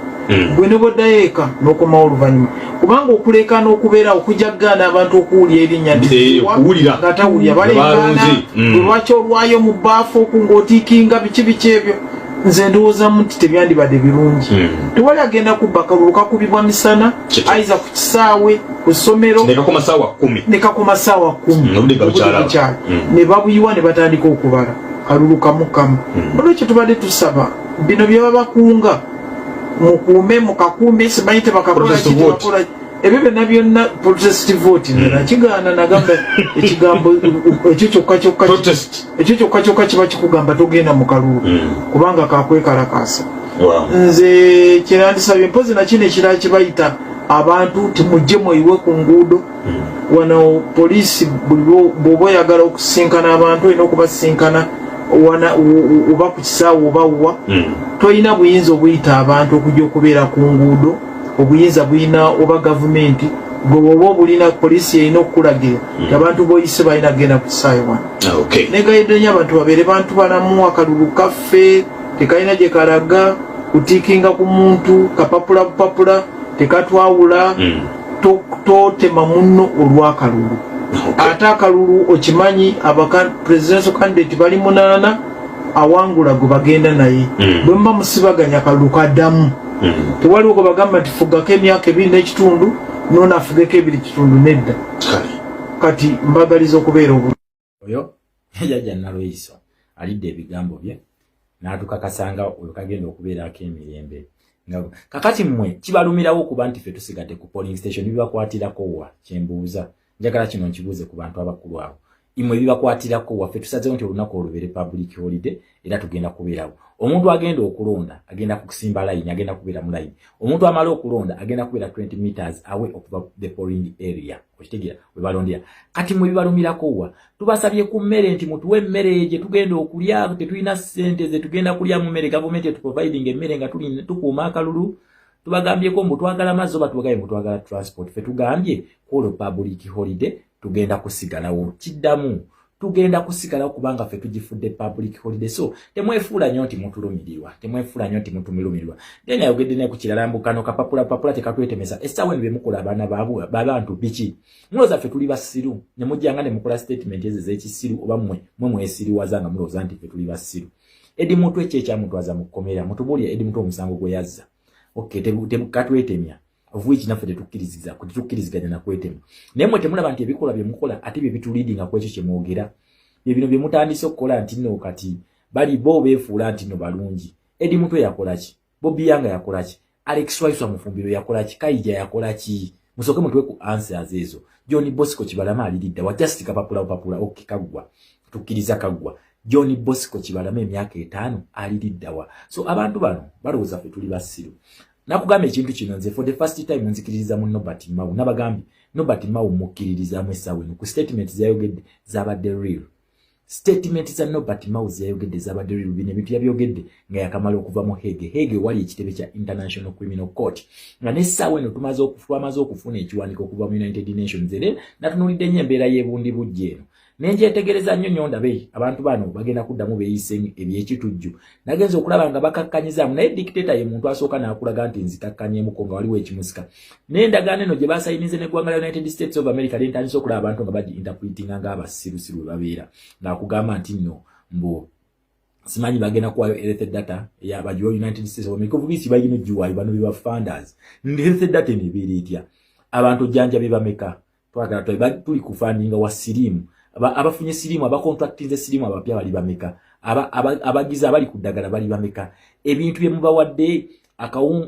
gwe ne bwoddayo eka n'okomawo oluvannyuma, kubanga okuleekaana okubeerawo kujja kugaana abantu okuwulira erinnya nti Okuwulira. nga tawulira baleekaana. Balonze. Gwe lwaki olwayo mu bbaafu oku ng'otiikinga biki biki ebyo? Nze ndowoozamu nti tebyandibadde birungi. Tewali agenda kubba kalulu, kakubibwa misana, aiza ku kisaawe, ku ssomero. Nekakoma saawa 10. Ne kakoma saawa 10. Obudde nga bukyalaba. Bukyala. Ne babuyiwa ne batandika okubala kalulu kamu kamu. Olwekyo tubadde tusaba bino bye babakunga mukuume, mukakuume, simanyi tebakakola Protest ki, vote. tebakola ebyo byonna byonna. Protest vote nze nakigaana, nagamba ekigambo ekyo kyokka kyokka, ekyo kyokka kyokka kiba kikugamba togenda mu kalulu, kubanga kakwekalakaasa. Nze kyenandisabye, mpozi nakino ekirala kibayita abantu timujje mweyiwe ku nguudo wano. Poliisi buli bw'oba oyagala okusisinkana abantu, olina okubasisinkana wana oba ku kisaawe oba wa. Tolina buyinza obuyita abantu okujja okubeera ku nguudo. Obuyinza bulina oba gavumenti, gwe bwoba obulina, poliisi erina okukulagira nti abantu boyise balina kugenda ku kisaawe wano. Negayidde nnyo abantu babeere bantu balamu. Akalulu kaffe tekalina gye kalaga kutiikinga ku muntu, kapapula bupapula, tekatwawula. Totema munno olw'akalulu. Ate akalulu okimanyi, aba presidential candidate bali munaana, awangula gwe bagenda naye. Bwe muba musibaganya akalulu kaddamu, tewaliwo gwe bagamba nti fugako emyaka 2.5, noona afugeko 2.5, nedda. Kati mbagaliza okubeera obulungi. Oyo jajja Nalweyiso alidde ebigambo bye n'atukakasanga oyo kagenda okubeerako emirembe. Nga kakati mmwe kibalumirawo okuba nti ffe tusigadde ku polling station, bibakwatirako wa? Kyembuuza, njagala kino nkibuuze ku bantu abakulu abo, imwe bibakwatirako wa? Ffe tusazeewo nti olunaku olubeere public holiday era tugenda kubeerawo. Omuntu agenda okulonda agenda kusimba layini, agenda kubeera mu layini. Omuntu amala okulonda agenda kubeera 20 meters away okuva the polling area, okitegeera, we balondera. Kati mwe bibalumirako wa? Tubasabye ku mmere nti mutuwe emmere gye tugenda okulya, tetulina ssente ze tugenda kulya mu mmere, gavumenti etuproviding emmere nga tukuuma akalulu. Tubagambyeko mbu twagala mazzi oba tubagambye mbu twagala transport? Ffe tugambye kwolwo public holiday tugenda kusigalawo. Kiddamu, tugenda kusigalawo kubanga ffe tugifudde public holiday. So temwefuula nnyo nti mutulumirirwa, temwefuula nnyo nti mutumirumirirwa. Then ayogedde ne ku kirala mbu kano kapapula papula tekatwetemesa. Essaawa eno byemukola abaana babantu biki? Mulowooza ffe tuli basiru ne mujjanga ne mukola statement ezo ez'ekisiru, oba mmwe mwe mwesiriwaza nga mulowooza nti ffe tuli basiru? Eddie Mutwe ki ekyamutwaza mu kkomera? Mutubuulire Eddie Mutwe omusango gwe yazza. Okay, katwetemya, of which naffe tetukkiriziza, tetukkiriziganya na kwetema. Naye mmwe temulaba nti ebikolwa bye mukola ate bye bituleadinga ku ekyo kye mwogera? Bye bino bye mutandise okukola nti nno kati bali bo beefuula nti nno balungi. Eddie Mutwe yakola ki? Bobi Yanga yakola ki? Alex Waiswa Mufumbiro yakola ki? Kaija yakola ki? Musooke mutuwe ku answers ezo. John Bosco Kibalama aliridda wa? Just kapapula papula. Okay, kaggwa, tukkiriza kaggwa. John Bosco Kibalama emyaka 5 aliridda wa? So abantu bano balowooza ffe tuli basiru. Nakugamba ekintu kino, nze for the first time nzikiririza mu Norbert Mao. Nabagambye Norbert Mao mukkiririzaamu essaawa eno ku statement zeyayogedde, zabadde real. Statement za Norbert Mao zeyayogedde zabadde real. Bino ebintu yabyogedde nga yakamala okuva mu Hague. Hague wali ekitebe kya International Criminal Court, nga n'essaawa eno twamaze okufuna ekiwandiiko okuva mu United Nations. Era natunuulidde nnyo embeera y'ebundi bujja eno, nenjetegereza nnyo nnyo ndabe abantu bano bagenda kuddamu beeyise ebyekitujju. Nagenza okulaba nga bakakkanyizaamu, naye dictator ye muntu asooka n'akulaga nti nzikakkanyeemuko nga waliwo ekimusika. N'endagaano eno gye basayinize n'eggwanga lya United States of America, lentandise okulaba abantu nga bagi interpretinga ng'abasirusiru bwe babeera, ng'akugamba nti nno mbu simanyi bagenda kuwayo health data yabagiwa United States of America, of which balina ogiwaayo, bano be ba funders. Health data eno ebeera etya? Abantu ojjanjabi bameka? Twagala tuli kufundinga wa siriimu, abafunye siriimu, abacontractinze siriimu abapya bali bameka? Abagize abali ku ddagala bali bameka? Ebintu bye mubawadde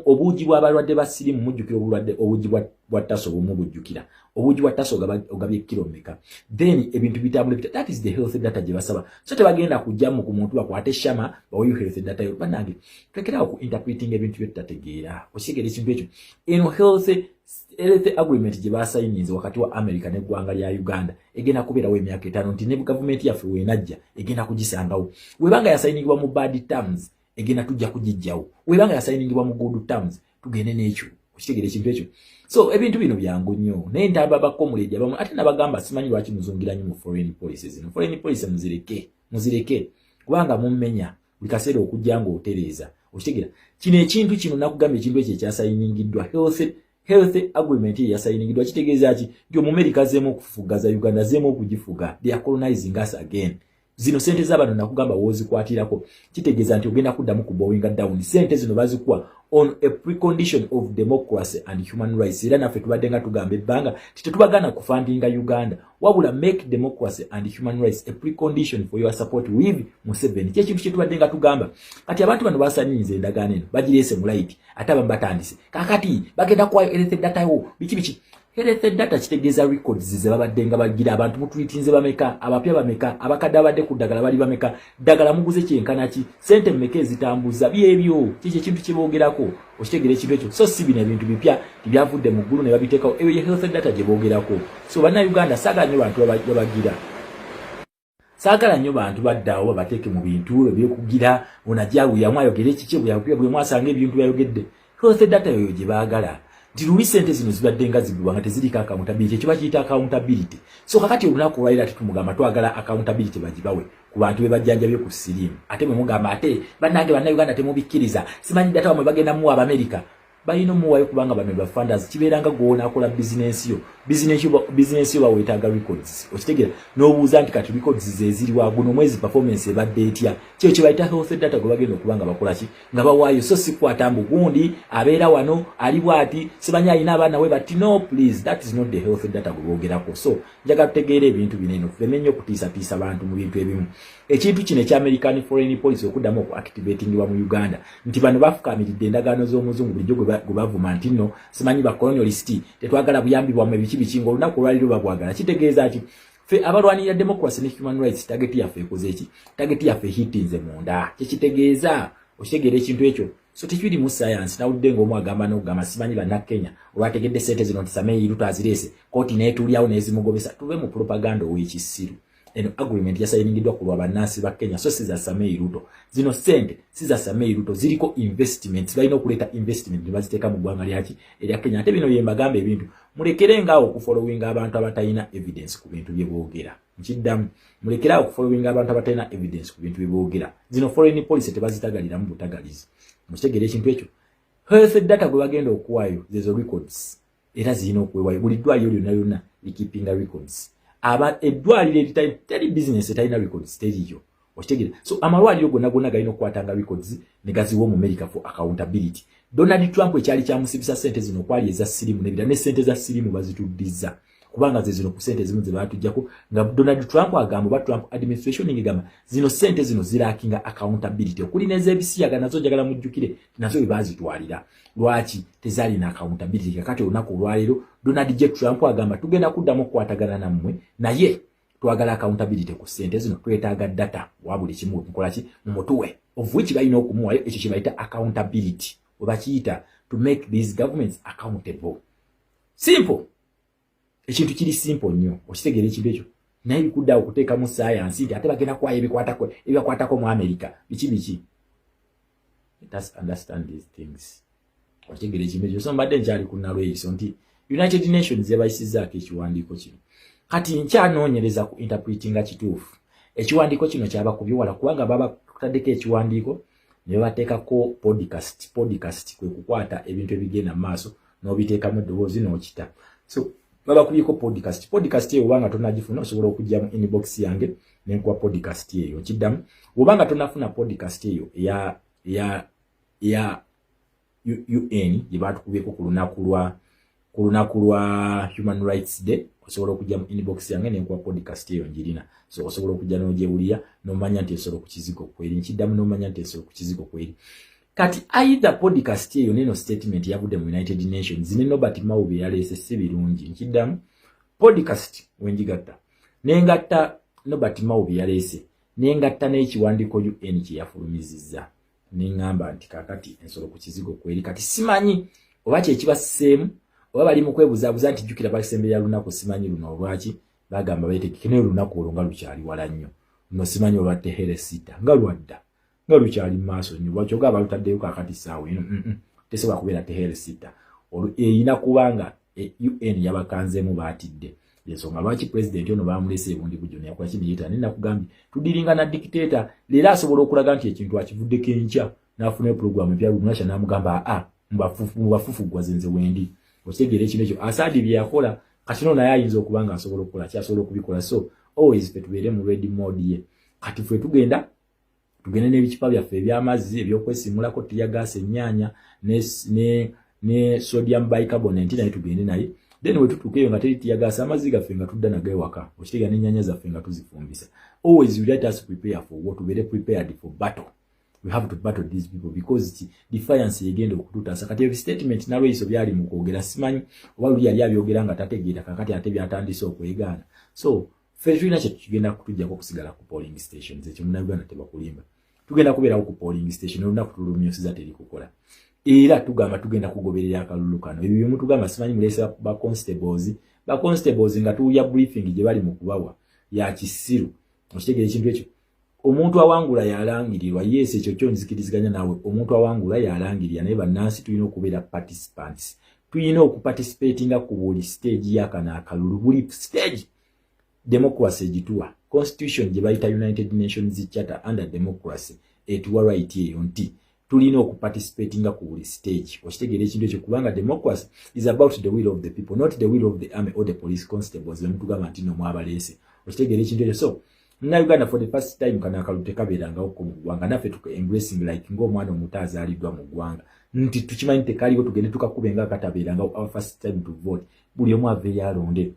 Obuugi bw'abalwadde ba sirimu, mujjukira obulwadde, obuugi bwa taso obumu bujjukira, obuugi bwa taso ogabye kiro mmeka? Then ebintu bitambula bita. That is the health data gye basaba. So tebagenda kujjamu ku muntu bakwate shama baweyo health data yo. Bannange, tulekerawo ku interpreting ebintu bye tutategeera. Okitegeera ekintu ekyo? Eno health agreement gye basayininze wakati wa America n'eggwanga lya Uganda egenda kubeerawo emyaka 5, nti ne gavumenti yaffe weenajja egenda kugisangawo. Webanga yasayiningibwa mu bad terms, egenda tujja kugijjawo. Webanga yasayiningibwa mu good terms, tugende n'ekyo. Okitegeera ekintu ekyo? So ebintu bino byangu nnyo, naye ntaba bakomuleedi abamu ate nabagamba, simanyi lwaki muzungira nnyo mu foreign policy zino. Foreign policy muzireke, muzireke, kubanga mummenya buli kaseera okujja ng'otereeza. Okitegeera kino ekintu kino? Nakugamba ekintu ekyo ekyasayiningiddwa, health agreement ye yasayiningiddwa, kitegeeza ki? Nti Omumerika azeemu okufugaza Uganda, azeemu okugifuga. They are colonizing us again. Zino sente z'abano nakugamba woozikwatirako, kitegeeza nti ogenda kuddamu ku bowinga down. Sente zino bazikuwa on a precondition of democracy and human rights. Era naffe tubadde nga tugamba ebbanga ti tetubagana kufundinga Uganda, wabula make democracy and human rights a precondition for your support with Museveni. Kyekintu kyetubadde nga tugamba. Kati abantu bano basanyinza endagaano eno, bagireese mu light, ate abamu batandise kakati bagenda kuwayo health data yo, biki biki. Health data kitegeeza records ze babadde nga bagira. Abantu mutwitinze bameka? Abapya bameka? Abakadde abadde ku ddagala bali bameka? Ddagala muguze kyenkana ki? Sente mmeka ezitambuza? Byebyo kiki ekintu kyeboogerako. Okitegeera ekintu ekyo? So si bino ebintu bipya tibyavudde mu ggulu ne babiteekawo. Eyo ye health data gye boogerako. So Bannayuganda, saagala nnyo bantu babagira, saagala nnyo bantu baddaawo babateeke mu bintu ebyokugira onajja bwe ayogere ekiki, bwe mwasanga ebintu byayogedde. Health data yoyo gye baagala, nti luli sente zino zibadde nga zigulwa nga teziriko accountability, ekyo bakiyita accountability. So kakati olunaku olwaliro ate tumugamba twagala accountability bagibawe ku bantu be bajjanjabye ku siriimu. Ate bwe mugamba ate bannange Bannayuganda temubikkiriza, simanyi data wamwe bagenda muwa Abamerika. Balina omuwayo kubanga bano ba funders. Kibeera nga gwonaakola bizinensi yo, bizinensi yo baweetaaga records. Okitegeera? N'obuuza nti kati records zeziriwa? Guno omwezi performance ebadde etya? Kyo kye bayita health data gwe bagenda okuba nga bakola ki, nga bawaayo. So sikwata mbu gundi abeera wano ali bwati, simanyi alina abaana we bati. No, please, that is not the health data gwe boogerako. So njagala tutegeera ebintu bino eno, tuleme nnyo okutiisatiisa bantu mu bintu ebimu. Ekintu kino ekya American foreign policy okuddamu okuactivatingibwa mu Uganda, nti bano bafukaamiridde endagaano z'omuzungu bulijjo gwe bavuma nti nno simanyi bacolonialist, tetwagala buyambi bwammwe, biki biki, ngaolunaku olwaliro babwagala. Kitegeeza ki? Ffe abalwanirira democracy ne human rights, target yaffe ekoze eki? Target yaffe hitinze munda. Kyekitegeeza, okitegeera ekintu ekyo? So tekirimu science. Nawulidde ngaomu agamba n'okugamba simanyi Bannakenya olwategedde sente zino nti Samoei Ruto azireese, kooti n'etuulyawo n'ezimugobesa. Tuve mu propaganda ow'ekisiru. Eno agreement yasayiningiddwa ku lwa bannansi ba Kenya, so si za Samoei Ruto. Zino sente si za Samoei Ruto, ziriko investments. Balina okuleeta investment ne baziteeka mu ggwanga lyaki erya Kenya. Ate bino bye mbagamba, ebintu mulekere ngaawo okufollowinga abantu abatalina evidence ku bintu bye boogera. Nkiddamu, mulekere awo okufollowinga abantu abatalina evidence ku bintu bye boogera. Zino foreign policy tebazitagaliramu butagalizi. Mukitegeera ekintu ekyo? Health data gwe bagenda okuwaayo zezo records, era zirina okuweebwayo. Buli ddwaliro lyonna lyonna likeepinga records. Aba eddwaliro eritali, teri business etalina records, teriyo. Okitegeera? So amalwaliro gonna gonna galina okukwatanga records ne gaziwa mu America for accountability. Donald Trump ekyali kyamusibisa sente zino okwali eza sirimu nebira, ne sente za sirimu bazituddiza, kubanga ze zino ku sente ezimu ze baatuggyako, nga Donald Trump agamba oba Trump administration ngegamba zino sente zino zilackinga accountability, okuli n'ez'ebisiyaga. Nazo njagala mujjukire nazo bwe baazitwalira, lwaki tezaalina accountability. Kakati olunaku olwaleero Donald J Trump agamba tugenda kuddamu okukwatagana nammwe, naye twagala accountability ku ssente zino, twetaaga data wa buli kimu mukola ki mumutuwe, of which balina okumuwayo. Ekyo kye bayita accountability, we bakiyita to make these governments accountable. Simple, ekintu kiri simple nnyo. Okitegeera ekintu ekyo? Naye bikuddeawo okuteekamu sayansi nti ate bagenda kuwayo ebibakwatako mu America, biki biki. Let us understand these things. Okitegeera ekintu ekyo? So mbadde nkyali ku nalweyiso nti United Nations yabayisizzaako ekiwandiiko kino. Kati nkyanoonyereza ku interpretinga kituufu ekiwandiiko kino kyabakubye wala, kubanga babataddeko ekiwandiiko ne babateekako podcast. Podcast kwe kukwata ebintu ebigenda mu maaso n'obiteekamu eddoboozi n'okita. So babakubyeko podcast. Podcast eyo obanga tonagifuna, osobola okujja mu inbox yange nenkuwa podcast eyo. Nkiddamu, obanga tonafuna podcast eyo eya UN gye batukubyeko ku lunaku lwa Human Rights Day, osobola okujja mu inbox yange nenkuwa podcast eyo, njirina. So osobola okujja n'ogyewulira n'omanya nti ensolo ku kizigo kweri. Nkiddamu, n'omanya nti ensolo ku kizigo kweri. Kati either podcast eyo neno statement yavudde mu United Nations ne Norbert Mao bye yaleese si birungi. Nkiddamu, podcast wenjigatta nengatta Norbert Mao bye yaleese, nengatta n'ekiwandiiko UN kye yafulumizizza, neŋŋamba nti kakati ensolo ku kizigo kweri. Kati simanyi oba kyekibaseemu oba bali mu kwebuzaabuza nti jjukira basemberera lunaku, simanyi luno olwaki bagamba beetegeke, naye olunaku olwo nga lukyali wala nnyo. Luno simanyi olwa tarehe 6 nga lwadda, nga lukyali mu maaso nnyo. Lwaki ogaba balutaddeyo kakati saawa eno? Tesobola kubeera tarehe 6, erina kubanga UN yabakanzeemu, baatidde. Ensonga lwaki pulezidenti ono bamulese ebundi bujjo neyakola kino yeta. Naye nakugambye tudiringa na dictator, leero asobola okulaga nti ekintu akivuddeko, enkya n'afuna puroguramu empya lunasha n'amugamba aa mubafufu gwaze nze wendi. Okitegeera ekintu ekyo Asaadi bye yakola? Kati no naye ayinza okuba nga asobola okukola kyasobola okubikola. So always fe tubeere mu ready mode ye. Kati ffe tugenda tugende n'ebicupa byaffe eby'amazzi, ebyokwesimulako, tear gas, ennyaanya ne sodium bicarbonate, naye tugende naye. Then we tutuuka eyo nga teri tear gas, amazzi gaffe nga tudda nago ewaka, okitegeera, n'ennyaanya zaffe nga tuzifumbisa. Always we let us prepare for what, tubeere prepared for battle. We have to battle these people because defiance yegenda okututaasa. Kati ebyo statement nalweyiso byali mu kwogera, simanyi oba luli yali abyogera nga tategeera, kakati ate byatandise okwegaana. So ffe tulina kye tugenda kutujjako okusigala ku polling stations. Ekyo Munnayuganda tebakulimba, tugenda kubeerawo ku polling station olunaku tulumyusiza teri kukola. Era tugamba tugenda kugoberera akalulu kano. Ebyo byemutugamba simanyi muleese ba constables, ba constables nga tuwulya briefing gye bali mu kubawa ya kisiru. Okitegeera ekintu ekyo? Omuntu awangula yalangirirwa. Yes, ekyo kyo nzikiriziganya naawe, omuntu awangula yalangirira, naye bannansi tulina okubeera participants, tulina okuparticipatinga ku buli stage yakano akalulu, buli stage democracy egituwa. Constitution gye bayita United Nations Charter under democracy etuwa right eyo nti tulina okuparticipatinga ku buli stage. Okitegeera ekintu ekyo? Kubanga democracy is about the will of the people, not the will of the army or the police constables bemutugamba nti nomwabaleese. Okitegeera ekintu ekyo? So Uganda, for the first time kano akalulu tekabeerangawoko mu ggwanga, naffe tuka embracing like ng'omwana omuto azaaliddwa mu ggwanga nti tukimanyi tekaliwo, tugende tukakube nga akatabeerangawo. Our first time to vote, buli omu aveeyo alonde.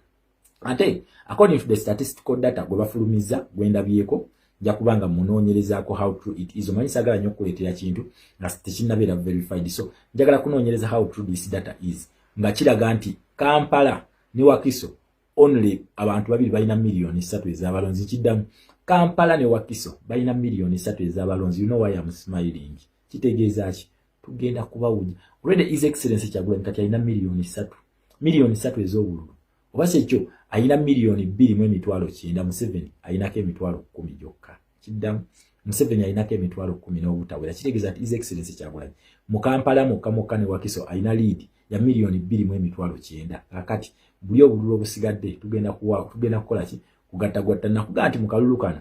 Ate according to the statistical data gwe bafulumiza, gwendabyeko, nja kubanga munoonyerezaako how true it is. Omanyi saagala nnyo okukuleetera kintu nga tekinnabeera verified, so njagala kunoonyereza how true this data is, nga kiraga nti Kampala ne Wakiso only abantu babiri balina 3 miliyoni ez'abalonzi. Kiddamu, Kampala ne Wakiso balina 3 miliyoni ez'abalonzi. You know why I'm smiling? Kitegeeza ki? Tugenda kubawunya. Already His Excellence Kyagulanyi kati alina 3 miliyoni, 3 miliyoni ez'obululu, oba si ekyo alina 2.9 miliyoni. Museveni alinako 10,000 gyokka. Kiddamu, Museveni alinako 10,000 n'obutawera. Kitegeeza nti His Excellence Kyagulanyi mu Kampala mukka mukka ne Wakiso alina lead ya 2.9 miliyoni. Kakati buli obululu obusigadde tugenda kukola ki? Kugattagwatta. Nakugaa nti mu kalulu kano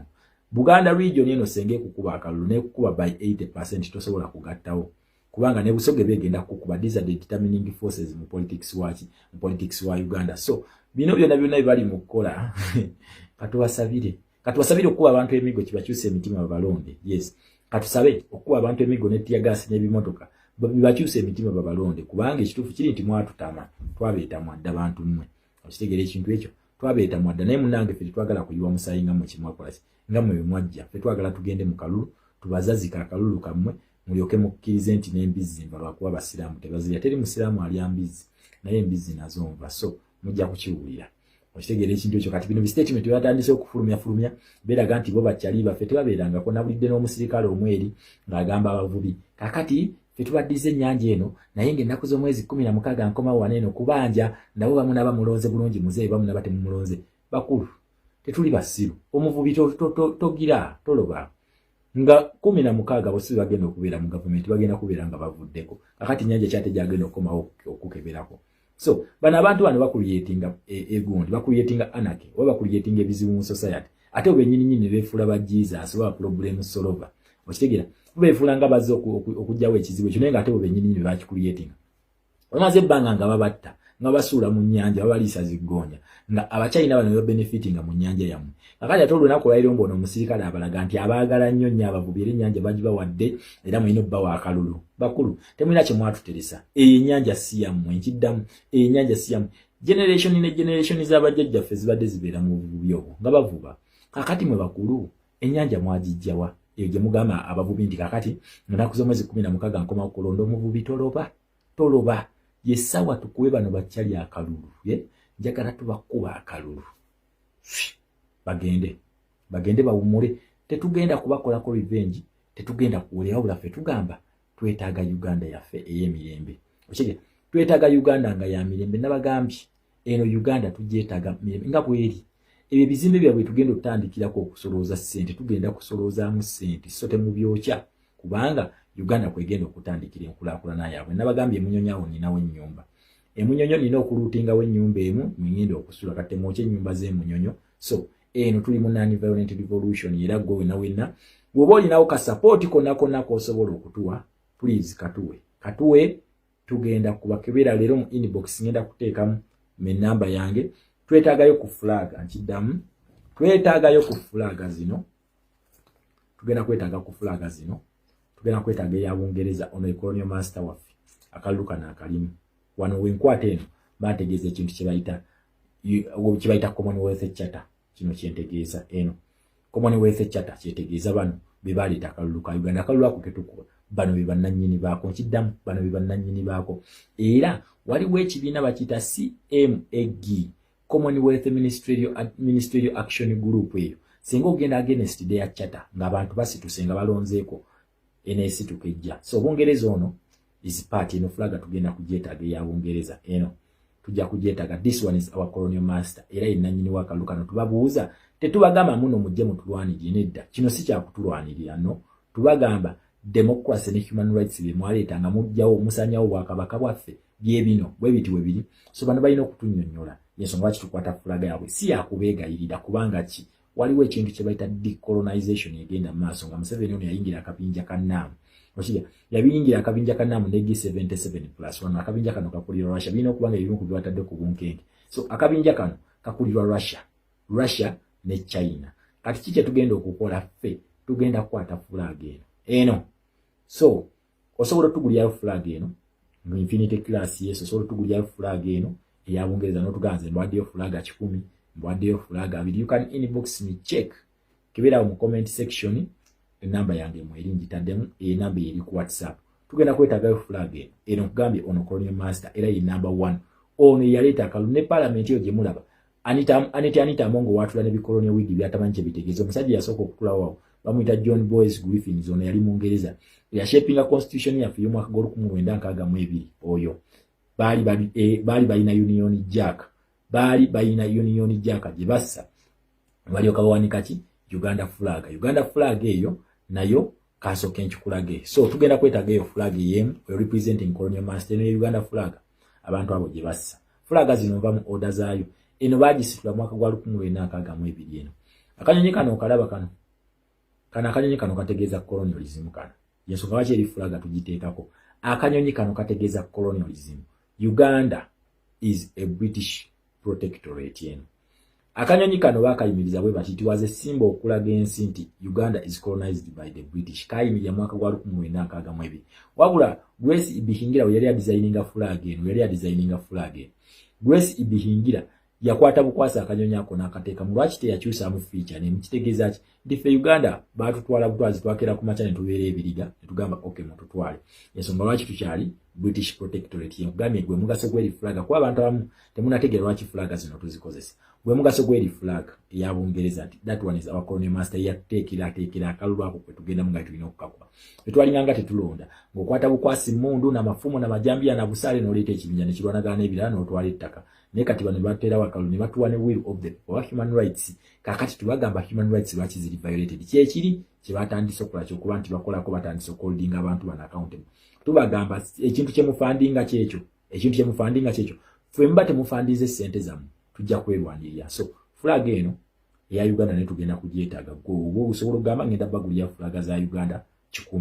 Buganda region eno senga ekukuba akalulu nekukuba by 80, tosobola kugattawo kubanga ne Busoge begenda kukuba. These are the determining forces mu politics waki, mu politics wa Uganda. So bino byonna byonna bibali mu kukola, katuwasabire, katuwasabire okukuba abantu emigo kibakyuse emitima babalonde. Yes, katusabe okukuba abantu emigo ne tear gas n'ebimotoka bibakyuse emitima babalonde, kubanga ekituufu kiri nti mwatutama, twabeetamwa dda. Bantu mmwe, okitegeera ekintu ekyo? Twabeetamwa dda. Naye munange, ffe tetwagala kuyiwa musayi nga mmwe kimwakolaki, nga mmwe bemwajja. Ffe twagala tugende mu kalulu tubazazika akalulu kammwe, mulyoke mukkirize nti n'embizzi nva, lwakuba basiraamu tebazirya. Teri musiraamu alya mbizzi, naye embizzi nazo nva, so mujja kukiwulira. Okitegeera ekintu ekyo? Kati bino bistatement byatandise okufulumya fulumya beraga nti bo bakyali baffe tebabeerangako. Nabulidde n'omusirikale omweri ng'agamba abavubi, kakati ffe tubaddiza ennyanja eno, naye ng'ennaku z'omwezi 16 nkomawo wano eno kubanja nabo bamunaba mulonze bulungi muzeeyi, bamunaba temumulonze. Bakulu, tetuli basiru. Omuvubi togira toloba nga 16 bosibe bagenda okubeera mu gavumenti, bagenda kubeera nga bavuddeko. Kakati nyanja kyate gyagenda okukomawo okukeberako? So bano abantu bano bacreatinga egundi, bacreatinga anarchy oba bacreatinga ebizibu mu society, ate obenyininyini beefuula ba Jesus oba problem solver. Okitegeera? Beefuula nga bazze okugjawo ekizibu ekyo, naye nga ate bo benyininyini bakicreatinga. Bamaze ebbanga nga babatta, nga basuula mu nnyanja, babaliisa ziggonya, nga Abachina bano bebenefitinga mu nnyanja yammwe. Kakati ate olunaku olwaliro mboona omusirikale abalaga nti abaagala nnyo nnyo abavubi, era ennyanja bagibawadde, era mulina obbawa akalulu. Bakulu, temulina kye mwatuteresa. Eyo ennyanja si yammwe. Nkiddamu, eyo ennyanja si yammwe. Generation ne generation z'abajjajjaffe zibadde zibeera mu buvubi obwo nga bavuba. Kakati mwe bakulu, ennyanja mwagijjawa? Eyo gye mugamba abavubi nti kakati ennaku z'omwezi 16 nkomawo kulonda omuvubi. Toloba, toloba, yessaawa tukube bano bakyali akalulu. Ye njagala tubakuba akalulu, bagende, bagende bawummule. Tetugenda kubakolako revenge, tetugenda kuwulira, wabula ffe tugamba twetaaga Uganda yaffe ey'emirembe. Okige twetaaga Uganda nga ya mirembe. Nabagambye eno Uganda tugyetaaga mirembe nga bweri. Ebyo ebizimbe byabwe tugenda okutandikirako okusolooza ssente, tugenda kusolozaamu ssente, so temubyokya, kubanga Uganda kwegenda okutandikira enkulaakulana yaabwe. Nabagambye eMunyonyo awo ninawo ennyumba. EMunyonyo nina okuluutingawo ennyumba emu mwengenda okusula. Kati temwokya ennyumba z'eMunyonyo. So eno tuli mu non violent revolution, era gwe wena wena bw'oba olinawo ka support konna konna k'osobola okutuwa, please katuwe, katuwe. Tugenda kubakebera leero mu inbox, ngenda kuteekamu enamba yange. Twetaagayo ku flag, nkiddamu, twetaagayo ku flag zino. Tugenda kwetaaga ku flag zino, tugenda kwetaaga eya Bungereza, ono colonial master waffe. Akalulu kano akalimu wano wenkwata eno bategeeza ekintu kyebayita Commonwealth Charter. Kino kyentegeeza, eno Commonwealth Charter kyetegeeza bano be baleeta akalulu ka Uganda. Akalulu ako ketukuba, bano be bannannyini baako. Nkiddamu, bano be bannannyini baako. Era waliwo ekibiina bakiyita CMAG, Commonwealth Ministerial Action Group. Eyo singa ogenda against their charter ng'abantu basituse nga balonzeeko, eneesituka ejja. So Obungereza ono is part. Eno flag tugenda kugyetaaga eya Bungereza, eno tujja kugyetaaga. This one is our colonial master, era yenannyini w'akalulu kano. Tubabuuza, tetubagamba muno mujje mutulwanirire, nedda, kino si kyakutulwanirira. No, tubagamba democracy ne human rights bye mwaleeta nga mujjawo musanyawo bwakabaka bwaffe byebino bwe biti we biri. So bano balina okutunnyonnyola ensonga lwaki tukwata flag yaabwe. Si yakubeegayirira, kubanga ki? Waliwo ekintu kye bayita decolonization egenda mu maaso nga Museveni ono yayingira akabinja ka NAM. Okirya yabiyingira akabinja ka NAM ne G77 plus 1. Akabinja kano kakulirwa Russia. Birina okuba nga ebimu ku bibatadde ku bunkenke. So akabinja kano kakulirwa Russia, Russia ne China. Kati ki kyetugenda okukola ffe? Tugenda kukwata flag eno eno. So osobola otugulyayo flag eno mu Infinity Class? Yes, osobola otugulyayo flag eno eya Bungereza n'otugamba nze mbwaddeyo flag 100, mbwaddeyo flag 20. You can inbox me, check, kebeerawo mu comment section, enamba yange mweri ngitaddemu, enamba eri ku WhatsApp. Tugenda kwetaagayo flag eno. Eno nkugambye ono colonial master, era ye number one, ono yaleeta akalulu ne parliament eyo gye mulaba. Anita, Anita, Anita Amongo watula ne bicolonial wig byatamanyi kye bitegeeza. Omusajja yasooka okutulawo awo bamuyita John Boyce Griffins. Ono yali Mungereza, yashapinga constitution yaffe y'omwaka gw'o1962. Oyo baali balina Union Jack, baali balina Union Jack gye bassa, balyoka bawanika ki? Uganda flag. Uganda flag eyo nayo kasooke nkikulage. So tugenda kwetaaga eyo flag yemu representing colonial master. Eno ye Uganda flag abantu abo gye bassa. Flag zino nva mu order zaayo. Eno bagisitula mwaka gwa 1962. Eno akanyonyi kano okalaba kano, kano akanyonyi kano kategeeza colonialism. Kano yensonga lwaki eri flag tugiteekako. Akanyonyi kano kategeeza colonialism. Uganda is a British protectorate. Eno akanyonyi kano bakayimiriza bwe bati tiwaze simba okulaga ensi nti Uganda is colonized by the British. Kayimirira mwaka gwa 1962. Wabula Grace Ibihingira we yali adesigninga flag eno, yali adesigninga flag eno, Grace Ibihingira yakwata bukwasa akanyonyi ako n'akateekamu. Lwaki teyakyusaamu feature? Nemukitegeeza ki? Nti ffe Uganda baatutwala butwazi, twakera ku makya ne tubeera ebiriga ne tugamba ok, mututwale. Ensonga lwaki tukyali British protectorate. Yenkugambye gwe mugaso gweri flag, kuba abantu abamu temunategeera lwaki flag zino tuzikozesa. Gwe mugaso gweri flag eya Bungereza nti that one is our colonial master, yateekera ateekera akalulu ako kwe tugendamu nga tulina okukakuba. Tetwalinganga tetulonda ng'okwata bukwasi mundu n'amafumu n'amajambiya na busaale n'oleeta ekibinja ne kirwanagana n'ebirala n'otwala ettaka. Naye kati bano bateerawo akalulu ne batuwa ne will of the people, human rights. Kakati tubagamba human rights lwaki ziri violated? Kyekiri kyebatandise okukola kyokuba nti bakolako, batandise okuholdinga abantu bano accountable. Tubagamba ekintu kyemufundinga kyekyo, ekintu kyemufundinga kyekyo. Ffe muba temufundinze sente zammwe, tujja kwerwanirira. So flag eno eya Uganda naye tugenda kugyetaaga. Gwe oba osobola okugamba ngenda bagulira flag za Uganda 100,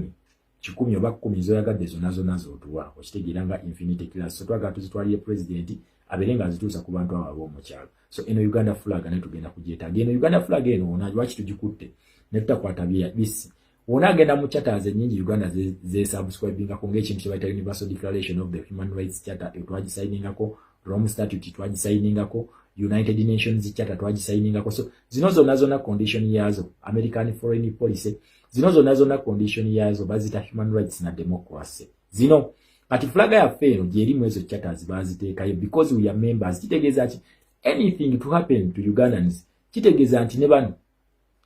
100 oba 10, zoyagadde zonna zonna zotuwa. Okitegeera nga Infinity Class. So twagala tuzitwalire president abeere nga azituusa ku bantu abo ab'omukyalo. So eno Uganda flag naye tugenda kugyetaaga. Eno Uganda flag eno ona lwaki tugikutte ne tutakwata bisi? Wona agenda mu charters ennyingi Uganda zesubscribingako, ng'ekintu kye bayita Universal Declaration of the Human Rights Charter, eyo twagisayiningako. Rome Statute twagisayiningako. United Nations Charter twagisayiningako. So zino zonna zonna condition yazo, American foreign policy, Zino zonna zonna condition yazo bazita human rights na democracy. Zino kati flaga yaffe eno gyerimu ezo charters baziteekayo because we are members. Kitegeeza ki? Anything to happen to Ugandans, kitegeeza nti ne bano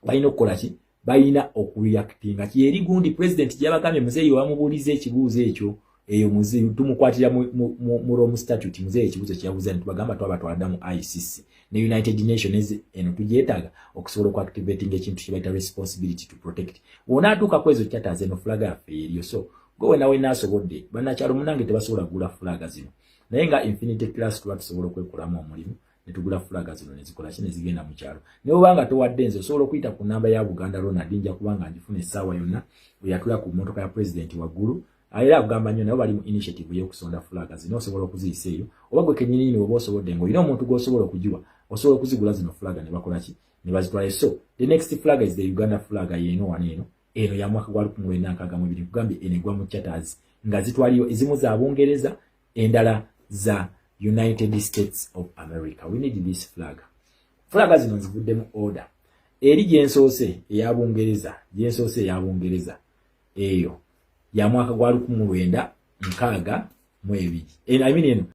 balina okukola ki? Balina okureactinga. Kyeri gundi president gyabagambye, muzeeyi wamubuuliza ekibuuzo ekyo eyo, muzeeyi tumukwatira mu Rome Statute. Muzeeyi ekibuuzo kyabuuza ntibagamba twabatwala mu ICC ne United Nations, eno tugyetaaga okusobola okuactivating ekintu kyebaita responsibility to protect. Wonaatuuka ku ezo charters, eno flaga yaffe eriyo. So gwe wena wena asobodde, bannakyalo munange tebasobola kugula flaga zino, naye nga Infinity Class tuba tusobola okwekolamu omulimu netugula flaga zino nezikola ki, nezigenda mu kyalo. Naye obanga towadde nze, osobola okuyita ku namba ya Buganda Ronald, nja kubanga ngifuna essaawa yonna. Weyatula ku mmotoka ya president waggulu, era akugamba nnyo, nabo bali mu initiative ey'okusonda flaga zino. Osobola okuziyisa eyo, oba gwe kennyininyini oba osobodde ng'olina omuntu gw'osobola okugiwa, osobola okuzigula zino flaga ne bakola ki, ne bazitwala. So the next flag is the Uganda flag. Yeeno wano eno, eno ya mwaka gwa 1962. Kugambye eno egwa mu charters nga zitwaliyo, ezimu za Bungereza, endala za United States of America. We need this flag. Flaga zino nzivuddemu order. Eri gyensoose eya Bungereza, gyensoose eya Bungereza eyo ya mwaka gwa 1962. I mean eno.